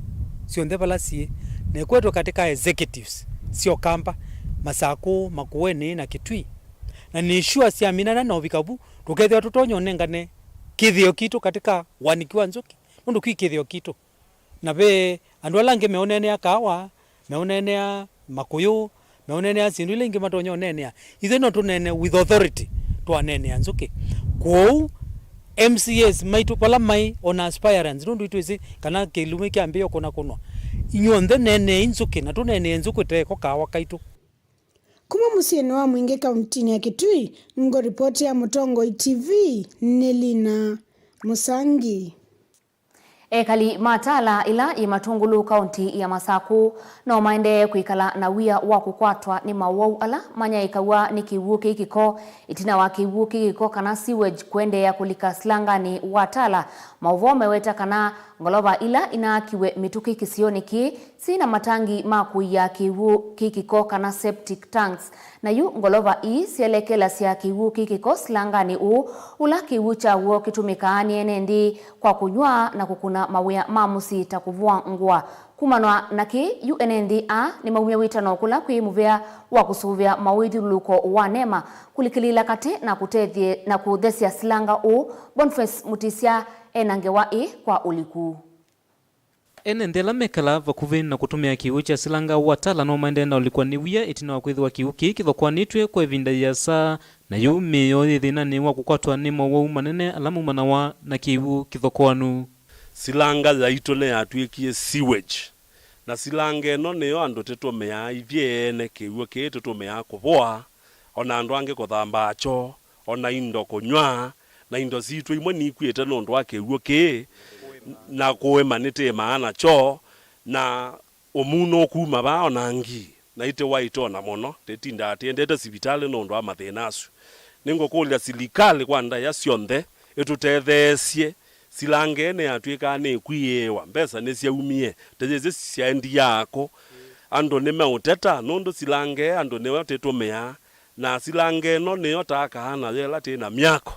syonthe vala syĩ, na ĩkwetwe katika executives sya Ũkamba, Masakũ, Makueni na Kitui. Na nĩ sure syaminana na ũvika vu, tũkethĩwa tũtonya ũnengane kĩthĩo kitũ katika wanĩki wa nzũkĩ, nũndũ kwĩ kĩthĩo kitũ. Na ve andũ ala angĩ meũneenea kaawa, meũneenea makũyũ, meũneenea syĩndũ ila ingĩ matonya ũneenea. Ithyĩ no tũneene with authority, twaneenea nzũkĩ. Kwoou, M C As maitũ vala maĩ, ona aspirants, nũndũ itwĩsĩ kana kĩlumi kyambĩĩa kũnakũnwa. Inyw'onthe neeneei nzũkĩ, na tũneenee nzũkĩ ĩteeko kaawa kaitũ. Kuma mũsyĩnĩ wa Mwingĩ kauntinĩ ya Kitui, ngũripotĩa Mũtongoi T V nĩ Lina Mũsangi. Ekali ma Tala ĩla yĩ Matungulu kaunti ya Masaku no maendee kwĩkala na wia wa kũkwatwa nĩ mawau ala manyaĩĩkaw'a nĩ kĩw'ũ kĩĩ kĩko, ĩtina wa kĩw'ũ kĩĩ kĩko kana sewage kũendeea kũlika silanganĩ wa Tala. Maũvoo meweta kana ngolova ila inaakiwe mĩtũkĩ kĩsionĩ kĩĩ syĩ na matangi ma kũia kĩw'ũ kĩĩ kĩko kana septic tanks. Na yu ngolova ii syelekelasya kĩw'ũ kĩĩ kĩko silanganĩ ũũ, ũla kĩw'ũ kyaw'o kĩtũmĩkaa nĩ ene nthĩ kwa kũnyw'a na kũkũna mawĩa ma mũsyĩ ta kũvũa ngũa. Kumanwa na kĩĩ, yu ene nthĩ aa nĩmaumya wĩtano kũla kwĩ mũvea wa kũsũvĩa mawĩthyũlũlũko wa NEMA kũlikĩlĩĩla katĩ na kũtethye na kũthesya silanga ũũ. Boniface Mutisya ena ngewa ĩ kwa ũliku. Ene nthĩ ala mekalaa vakuvĩ na kũtũmĩa kĩw'ũ kya silanga wa Tala no maendee na ũlikwa nĩ wia ĩtina wa kwĩthĩwa kĩw'ũ kĩĩ kĩthokoanĩtw'e kwa ĩvinda yĩasa, na yu mĩĩ yoo yĩ thĩnanĩ wa kũkwatwa nĩ mowau manene ala maumanawa na kĩw'ũ kĩthokoanu. Silanga yaitũ nĩyatw'ĩkie sewage, na silanga ĩno nĩyo andũ tũtũmĩaa ithyĩ ene, kĩw'ũ kĩĩ tũtũmĩaa kũvũa, o na andũ angĩ kũthambaa kyoo, o na indo kũnyw'a, na indo sitũ imwe nikw'ĩte nũndũ wa kĩw'ũ kĩĩ, na kũĩma nĩtĩĩmaa nakyo, na ũmunũ ũkuma vaa o na ngi, na itiwa itona mũno, tĩtindaa tĩendete sivitalĩ nũndũ wa mathĩna asu. Nĩngũkũlya silikalĩ kwa ndaĩa syonthe ĩtũtetheesye. Silanga ĩĩ nĩyatw'ĩkaa nĩkwĩĩwa, mbesa nĩsyaumie, teyĩsĩ syaendie akũ? Andũ nĩmeũteta nũndũ silanga ĩĩ andũ nĩyo tĩtũmĩaa, na silanga ĩno nĩyo taakaa nayo ĩla twĩ na myako.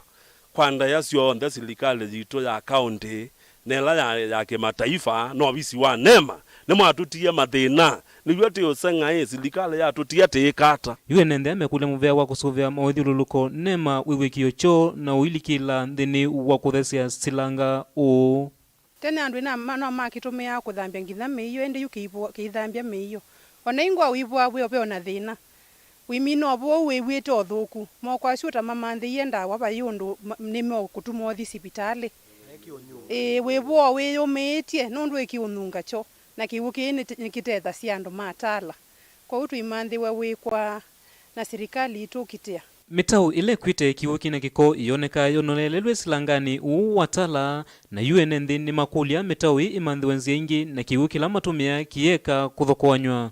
Kwa ndaĩa syonthe, silikalĩ yitũ ya kaũntĩ na ĩla ya, ya kĩmataifa na ovisi wa NEMA nĩmwatũtie mathĩna. Nĩw'o twĩ ũseng'aĩ, silikalĩ yatũtia tĩĩka ata? Yu ene nthĩ aa mekũlya mũvea wa kũsũvĩa mawĩthyũlũlũko NEMA wĩw'e kĩo kyoo na ũilikĩla nthĩnĩ wa kũthesya silanga ũũ. Tene andũ ĩna ma-, no makĩtũmĩaa kũthambya nginya mĩio, ĩndĩ yu kĩivũ-, kĩithambya mĩio. O na ingwa ũivũa wĩ o ve o na thĩna. Wĩmina ũvũ ũu wĩw'ĩte ũthũku. Moko asu ũtamamanthĩie ndawa vai ũndũ ma-, nĩmeũkũtuma ũthi sivitalĩ. Ĩĩ, wĩvũa wĩyũmĩĩtye nũndũ ĩkĩũnunga kyo, na kĩw'ũ kĩĩ nĩte-, nĩkĩtethasya andũ ma Tala. Kwoou tũimanthĩw'a wĩkwaa na silikalĩ itũkitĩa. Mĩtaũ ĩla ĩkwĩte kĩw'ũ kĩna kĩko ĩyonekaa yonelelelw'e silanganĩ ũũ wa Tala, na yu ene nthĩ nĩmakũlya mĩtaũ ĩĩ ĩmanthĩwe nzĩa ingĩ na kĩw'ũ kĩla matũmĩaa kĩyeka kũthokoanywa.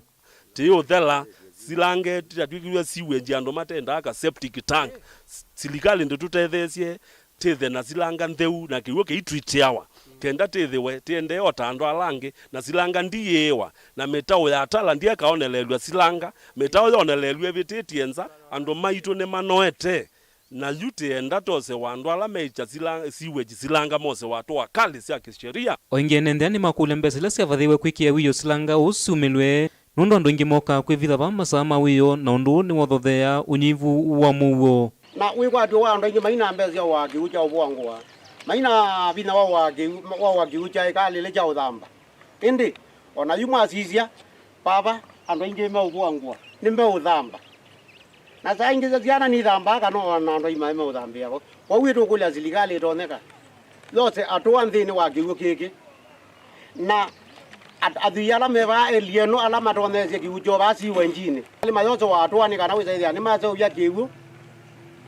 Tĩũthela, silanga ĩtatw'ĩkĩw'e sewage, andũ matendaa ka septic tank. S-, silikalĩ ndĩtũtetheesye tĩthe na silanga ntheu na kĩw'ũ kĩitwitĩawa, kenda tĩthĩwe tĩendee o ta andũ ala angĩ, na silanga ndiyĩĩwa, na mĩtaũ ya Tala ndyekaonelelw'a silanga, mĩtaũ yonelelw'e ĩvĩtĩtye nza, andũ maitũ nĩmanoete, na yu tĩenda tose wa andũ ala meikya sila-, sewage silanga mose watũa kalĩ sya kĩsheria. O ĩngĩ ene nthĩ aa nĩmakũlya mbesa ila syavathĩĩwe kwĩkĩa wĩoo silanga ũũ syumĩlw'e. Nũndũ andũ aingĩ mokaa kwĩvitha vaa masaa ma wĩoo, na ũndũ ũũ nĩwothotheaa ũnyivu wa mũuo. Na wĩkwatyo wa andũ aingĩ maina mbesa sya ũaa kĩw'ũ kya ũvũa ngũa, maina vinya wa ũaa kĩw'ũ, wa ũaa kĩw'ũ kya ĩkalĩle kya ũthamba. Ĩndĩ, o na yu mwasisya, vava andũ aingĩ meũvũa ngũa, nĩmeũthamba. Na saa ingĩ syana nithambaa kana o na andũ aima meũthambĩa vo. Kwoou ĩtũkũlya silikalĩ ĩtonyeka yose atũa nthĩnĩ wa kĩw'ũ kĩkĩ. Na at-, athwii ala me vaa eli ĩno ala matonyeesye kĩw'ũ kyoo vaa siwenjinĩ, nĩmayose wa atũa nĩ kana wĩsaĩthĩa nĩmaseũvya kĩw'ũ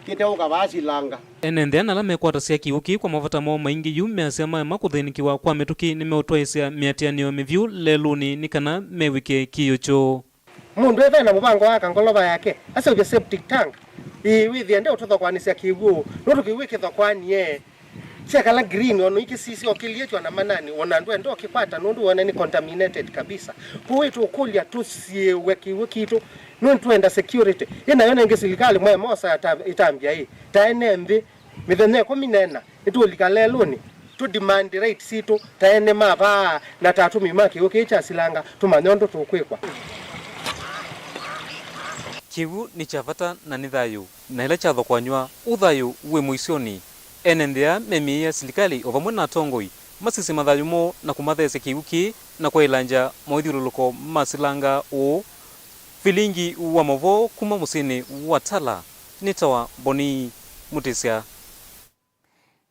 kĩteũka vaa silanga. Ene nthĩ ana ala mekwatasya kĩw'ũ kĩĩ kwa mavata moo maingĩ yu measya maema kũthĩnĩkĩwa kwa mĩtũkĩ nĩmeũtwaĩsya mĩatĩanĩo mĩvyũ lelũnĩ nĩ kana mew'ĩke kĩĩo kyoo. Mũndũ ethĩwe na mũvango wa aka ngolova yake, aseũvye septic tank, ĩĩ, wĩthĩe ndeũtũthokoanĩsya kĩw'ũ, nũndũ kĩw'ũ kĩthokoanie. Syekala green, o na ũikĩsisya ũkĩliĩtw'a na manani, o na ndwenda ũkĩkwata nũndũ wone nĩ contaminated kabisa. Kwoou ĩtũkũlya tũsiĩĩwe kĩw'ũ kitũ, nũndũ twenda security. Ĩ nayo nengĩ silikalĩ mwe mosa ĩta-, ĩtambya ĩ, ta ene nthĩ, mĩthenya ĩkũmi na ĩna, nĩtũũlika lelũnĩ, tũ demand rights sitũ ta ene ma vaa na ta atũmĩi ma kĩw'ũ kĩĩ kya silanga, tũmanye ũndũ tũkwĩkwa. Kĩw'ũ nĩ kya vata na nĩ thayũ, na ĩla kyathokoanywa, ũthayũ wĩ mũisyonĩ. Ene nthĩ aa memĩĩe silikalĩ o vamwe na atongoi masisye mathayũ moo na kũmatheesya kĩw'ũ kĩĩ na kwaĩlangya mawĩthyũlũlũko ma silanga ũũ. Vilingi wa maũvoo kuma mũsyĩnĩ wa Tala, nĩtawa Boni Mũtĩsya.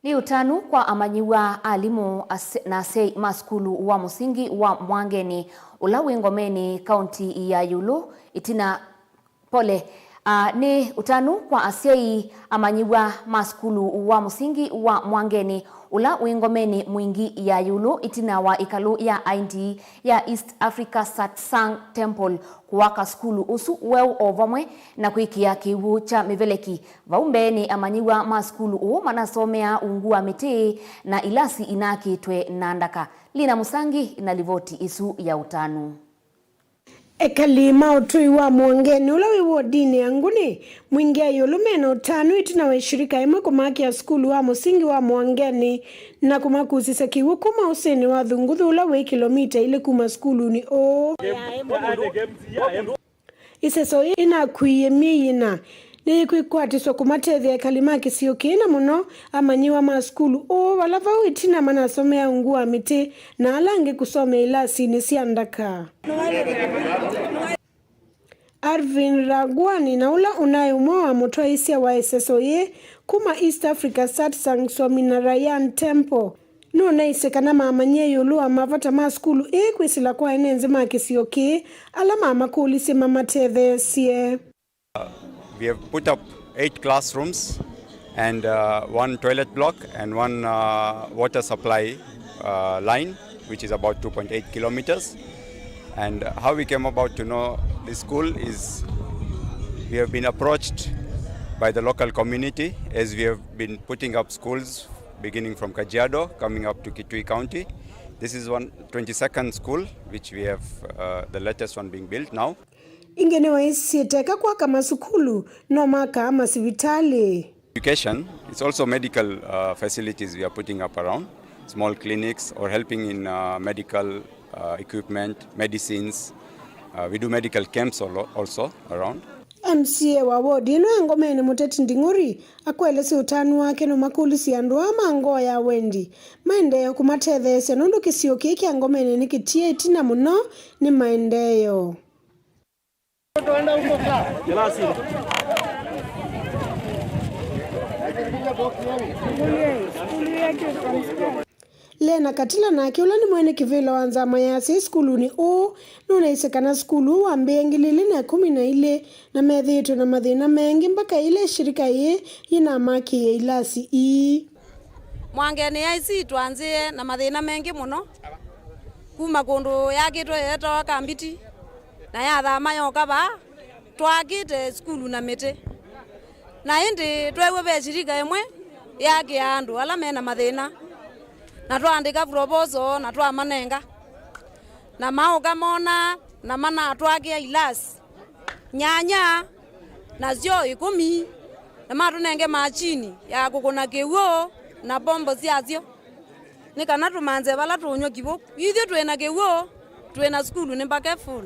Nĩ ũtanu kwa amanyĩw'a, alimũ, ase-, na asyai ma sukulu wa mũsingi wa Mwangeni, ũla wĩ Ngomeni, kaunti ya ĩũlũ, ĩtina, pole, a, nĩ ũtanu kwa asyai, amanyĩw'a ma sukulu wa mũsingi wa Mwangeni, ũla wĩ Ngomeni Mwingi ya ĩũlũ, ĩtina wa ĩkalũ ya aindi ya East Africa Satsang Temple, kũaka sukulu ũsu weũ o vamwe na kwĩkĩa kĩw'ũ kya mĩveleki. Vau mbeenĩ, amanyĩw'a ma sukulu ũũ manasomeaa ungu wa mĩtĩ na ilasi inakĩtwe na ndaka. Lina Mũsangi na livoti ĩsu ya ũtanu. Ekali ma ũtũi wa Mwangeni, ũla wĩ wodinĩ ya Nguni, Mwingi ya ĩũlũ, mena ũtanu ĩtina wa ĩshirika ĩmwe kũmakĩa sukulu wa mũsingi wa Mwangeni na kũmakusĩsya kĩw'ũ kuma ũsĩnĩ wa Thunguthu, ũla wĩ kĩlomita ilĩ kuma sukulunĩ ũũ. Ĩseso yĩĩ ĩnakuie myei ĩna nĩyĩkwĩkwatĩswa kũmatethya ekali ma kĩsio kĩĩ, na mũno amanyĩw'a ma sukulu ũũ, vala vau ĩtina manasomea ungu wa mĩtĩ na ala angĩ kũsomea ilasinĩ sya ndaka. Arvin Ragwani, na ũla ũnaĩ ũmwe wa mũtwaĩĩsya wa ĩseso yĩĩ kuma East Africa Satsang Swaminarayan Temple, nũnaisye kana mamanyie ĩũlũ wa mavata ma sukulu ĩĩ kwĩsĩla kwa ene nthĩ ma kĩsio kĩĩ, ala mamakũlisye mamatetheesye. We have put up eight classrooms and, uh, one toilet block and one, uh, water supply, uh, line, which is about two point eight kilometers. And how we came about to know the school is we have been approached by the local community as we have been putting up schools beginning from Kajiado, coming up to Kitui County. This is one twenty-second school which we have, uh, the latest one being built now. Ĩngĩ nĩwaisye teka kwaka masukulu, no makaa masivitalĩ. Education, it's also medical, uh, facilities we are putting up around, small clinics or helping in, uh, medical, uh, equipment, medicines. Uh, we do medical camps al-, also around. M C A wa wodi ĩno ya Ngomeni, Mũteti Nding'uri, akũelesya ũtanu wake nũmakũlisye andũ aa ma ngoo ya wendi maendee kũmatetheesya, nũndũ kĩsio kĩĩ kya Ngomeni nĩkĩtie ĩtina mũno nĩ maendeeo. Lena Katila nake, ũla nĩ mwene kĩvĩla wa nzama ya asyai sukulunĩ ũũ, nũnaisye kana sukulu ũũ wambĩĩe ngili ilĩ na ĩkũmi na ilĩ na methĩĩtwe na mathĩna maingĩ mbaka yĩla ĩshirika yĩĩ yĩnamakĩie ilasi ii. Mwangeni I C twanzĩe na mathĩna maingĩ mũno, kuma kũndũ yakĩtwe yeetawa Kambiti, na yathama yoka vaa, twakĩte sukulu na mĩtĩ. Na ĩndĩ tweew'a ve shirika ĩmwe yakĩa andũ ala me na mathĩna, na twaandĩka proposal na twamanenga, na maũka mona na manatwakĩa ilasi nyanya, nasyo ĩkũmi, na matũnenge machini ya kũkũna kĩw'ũ na pombo syasyo, nĩ kana tũmanze vala tũũnyw'a kĩw'ũ. Ithyĩ twĩ na kĩw'ũ, twĩ na sukulu nĩ mbake full.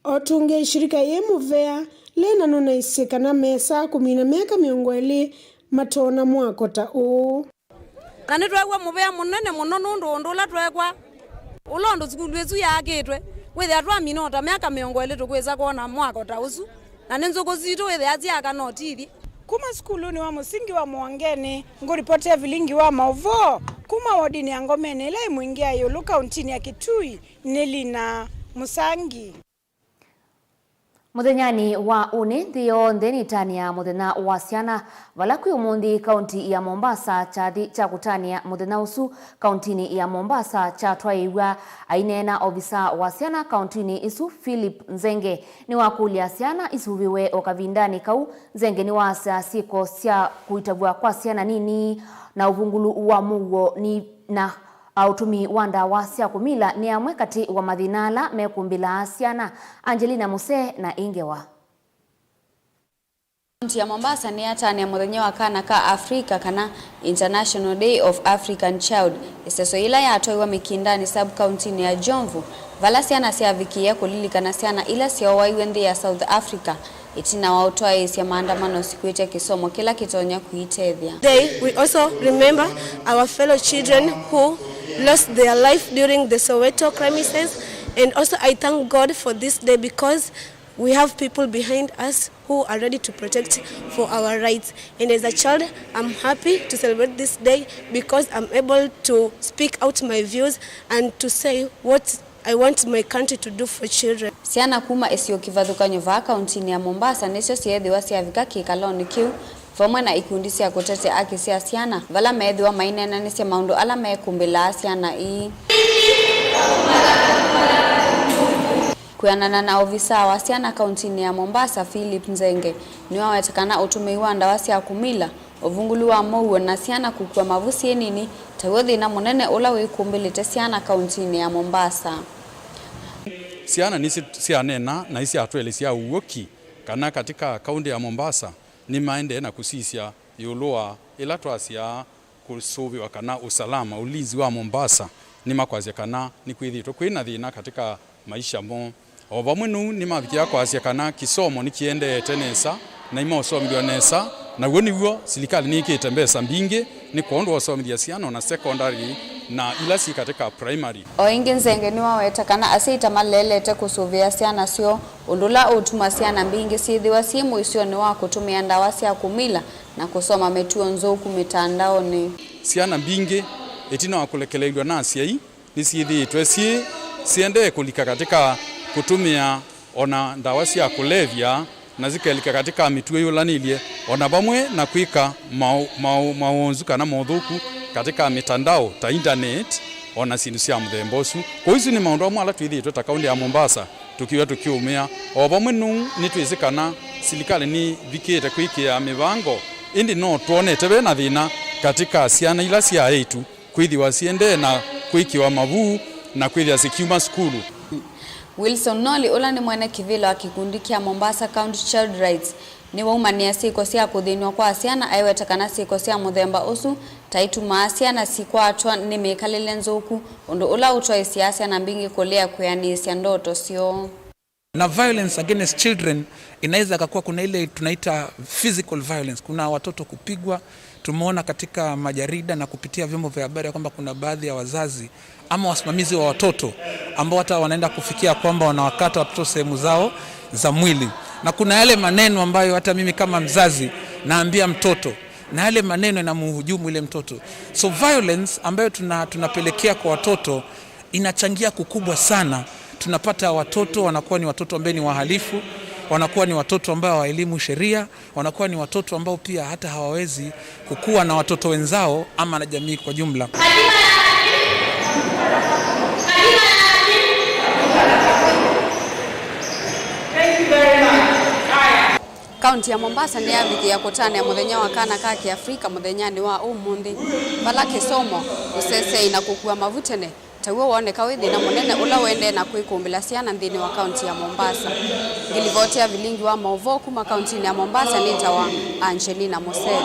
O tũngĩ ĩshirika yĩ mũvea, Lena nũnaisye kana mesaa kũmina myaka mĩongo ĩlĩ matoona mwako ta ũũ. Na nĩtweew'a mũvea mũnene mũno nũndũ ũndũ ũla tweekwa, ũla ũndũ sukulu ĩsu yaakĩtwe, wĩthĩa twamina o ta myaka mĩongo ĩlĩ tũkwĩsa kwona mwako ta ũsu, na nĩ nzũkũ sitũ wĩthĩa syaaka no tithi. Kuma sukulunĩ wa mũsingi wa Mwangeni, ngũripotĩa vilingi wa maũvoo kuma wodinĩ ya Ngomeni ĩla ĩ Mwingi ya ĩũlũ kauntinĩ ya Kitui, nĩ Lina Mũsangi. Mũthenyanĩ wa ũnĩ, nthĩ yonthe nĩtanĩa mũthenya wa syana, vala kwĩ ũmũnthĩ kaunti ya Mombasa kyathĩ kya kũtanĩa mũthenya ũsu kauntinĩ ya Mombasa kyatwaĩĩw'a. Aineena ovisa wa syana kauntinĩ ĩsu, Philip Nzenge, nĩwakũlya syana isuvĩwe o kavindanĩ kau. Nzenge nĩwasya syĩko sya kũitavw'a kwa syana nini na ũvungũlu wa mũuo nĩ na A, ũtũmĩi wa ndawa sya kũmila nĩ amwe katĩ wa mathĩna ala mekũmbĩlaa syana. Angelina Musee na ĩ ngewa. Kaunti ya Mombasa nĩyatanĩa mũthenya wa kana ka Africa, kana International Day of African Child, ĩseso yĩla yatwaiwe Mikindani sub-kauntinĩ ya Jomvu, vala syana syavikĩie kũlilikana syana ila syoowaiwe nthĩ ya South Africa ĩtina wa ũtwaĩĩsya maandamano sikwĩtya kĩsomo kĩla kĩtonya kũitethya. Today, we also remember our fellow children who lost their life during the Soweto crises, and also I thank God for this day because We have people behind us who are ready to protect for our rights. And as a child, I'm happy to celebrate this day because I'm able to speak out my views and to say what I want my country to do for children. Syana kuma isio kĩvathũkany'o vaa kauntinĩ ya Mombasa nĩsyo syeethĩwa syavika kĩkalonĩ kĩu, vamwe na ikundi sya kũtetea aki sya syana, vala meethĩwa maineenanĩsya maũndũ ala mekũmbĩlaa syana ii. Kwĩanana na ovisaa wa syana kauntinĩ ya Mombasa, Philip Nzenge, nĩwaweta kana ũtũmĩi wa ndawa sya kũmila, ũvungũlu wa mũuo, na syana kũkua mavu syĩ nini taw'o thĩna mũnene ũla wĩkũmbĩlĩte syana kauntinĩ ya Mombasa. Syana nĩsyaneena na isyatwelesya ũw'o ki kana katika kaunti ya Mombasa nĩmaendee na kũsisya ĩũlũ wa ĩla twasyaa kũsũvĩwa kana usalama, ulinzi wa Mombasa, nĩmakwasya kana nĩkwĩthĩĩtwe kwĩ na thĩna katika maisha moo. O vamwe nũu nĩmavikĩa kwasya kana kĩsomo nĩkĩendeete nesa na imaũsomithw'a nesa, na w'o nĩw'o silikalĩ nĩĩkĩte mbesa mbingĩ nĩ kwondũ wa ũsomithya syana ona secondary na ila syĩ katika primary. O ĩngĩ, Nzenge nĩwaweta kana asyai ta maleelete kũsũvĩa syana syoo, ũndũ ũla ũũtuma syana mbingĩ syĩthĩwa syĩ mũisyonĩ wa kũtũmĩa ndawa sya kũmila na kũsoma mĩtuo nzũku mĩtandaonĩ. Syana mbingĩ, ĩtina wa kũlekeleelw'a na asyai, nĩsyĩthĩĩtwe syĩ syendee kũlika katika kũtũmĩa ona ndawa sya kũlevya, na sikelika katika mĩtuo yũlanĩlye, ona vamwe na kwĩka maũ-, maũ-, mawonzu kana mothũku katika mitandao ta internet, ona syĩndũ sya mũthemba ũsu. Kwoou isu nĩ maũndũ amwe ala twĩthĩĩtwe ta kaunti ya Mombasa tũkĩw'a tũkĩũmĩa. O vamwe nũu nĩtwĩsĩ kana silikalĩ nĩvikĩte kwĩkĩa mĩvango, ĩndĩ no twonete ve na thĩna katika syana ila sya aĩtu kwĩthĩwa siendee na kwĩkĩwa mavuu na kwĩthĩa sikiuma sukulu. Wilson Noli, ũla nĩ mwene kĩvĩla wa kĩkundi kya Mombasa County Child Rights, nĩwaumanĩa syĩko sya kũthĩnw'a kwa syana, aiweta kana syĩko sya mũthemba ũsu ta itumaa syana sikwatwa nĩ mĩkalĩle nzũku, ũndũ ũla ũtwaĩsyaa syana mbingĩ kũlea kwĩanĩĩsya ndoto syoo. Na violence against children inaweza ikakuwa, kuna ile tunaita physical violence, kuna watoto kupigwa. Tumeona katika majarida na kupitia vyombo vya habari ya kwamba kuna baadhi ya wazazi ama wasimamizi wa watoto ambao hata wanaenda kufikia kwamba wanawakata watoto sehemu zao za mwili, na kuna yale maneno ambayo hata mimi kama mzazi naambia mtoto, na yale maneno yanamhujumu ile mtoto. So violence ambayo tuna-, tunapelekea kwa watoto inachangia kukubwa sana. Tunapata watoto wanakuwa ni watoto ambao ni wahalifu, wanakuwa ni watoto ambao hawaelimu sheria, wanakuwa ni watoto ambao pia hata hawawezi kukua na watoto wenzao ama na jamii kwa jumla. Kaunti ya Mombasa nĩyavikĩĩa kũtanĩa mũthenya wa kana ka Kĩafrika mũthenyanĩ wa ũmũnthĩ, vala kĩsomo, ũseseei na kũkua mavu tene taw'o woneka wĩ thĩna mũnene ũla ũendee na kwĩkũmbĩla syana nthĩnĩ wa kaunti ya Mombasa. Ngilivoti ya vilingi wa maũvoo kuma kauntinĩ ya Mombasa nĩtawa Angelina Mosee.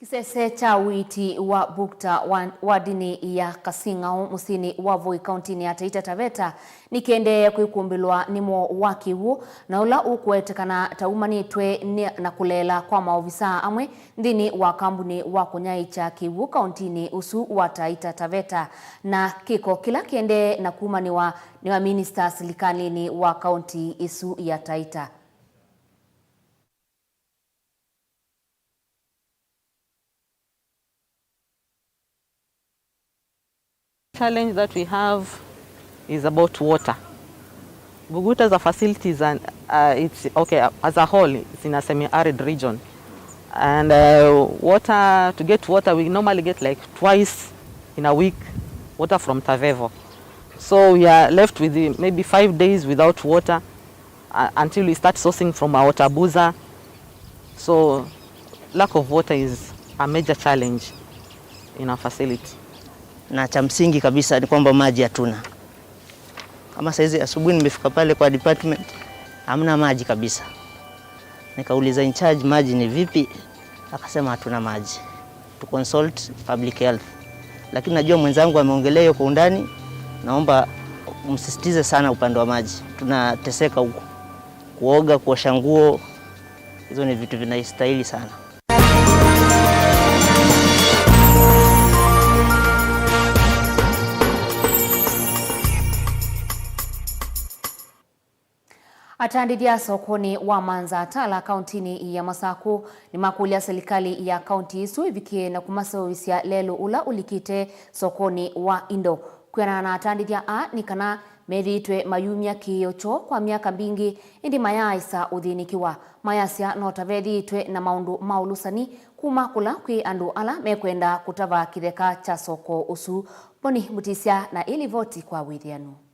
Kĩsese kya ũiiti wa Bukta wa, wa ndini ya Kasing'au mũsyĩnĩ wa Voi kauntinĩ ya Taita Taveta nĩkĩendee kwĩkũmbĩlwa nĩ mowau wa kĩw'ũ, na ũla ũkũetekana ta umanĩtwe nĩ, na kũleela kwa maovisaa amwe nthĩnĩ wa kambunĩ wa kũnyaĩĩkya kĩw'ũ kauntinĩ ũsu wa Taita Taveta. Na kĩko kĩla kĩendee na kumanĩwa nĩ maminista silikalĩnĩ wa kaunti ĩsu ya Taita. Challenge that we have is about water. Buguta as a facility is an, uh, it's, okay, as a whole, it's in a semi-arid region. And, uh, water, to get water, we normally get, like, twice in a week, water from Tavevo. So we are left with the, maybe five days without water, uh, until we start sourcing from our water boozer. So lack of water is a major challenge in our facility. Na cha msingi kabisa ni kwamba maji hatuna. Kama saizi asubuhi nimefika pale kwa department, hamna maji kabisa. Nikauliza in charge, "Maji ni vipi?" Akasema, "Hatuna maji." To consult public health. Lakini najua mwenzangu ameongelea hiyo kwa undani, naomba msisitize sana upande wa maji. Tunateseka huku. Kuoga, kuosha nguo, hizo ni vitu vinastahili sana. Atandĩthya sokonĩ wa Manzatala kauntinĩ ya Masakũ nĩmakũlya silikalĩ ya kaunti ĩsu ĩvikĩe na kũmaseũvĩsya lelũ ũla ũlikĩte sokonĩ wa indo. Kwĩanana na atandĩthya aa nĩ kana methĩĩtwe mayumya kĩĩo kyoo kwa myaka mbingĩ, ĩndĩ mayaaĩsa ũthĩnĩkĩwa. Mayasya no ta vethĩĩtwe na maũndũ ma ũlũsani kuma kũla kwĩ andũ ala mekwenda kũtava kĩtheka kya soko ũsu. Boni Mutisya na ĩ livoti kwa wĩthĩanu.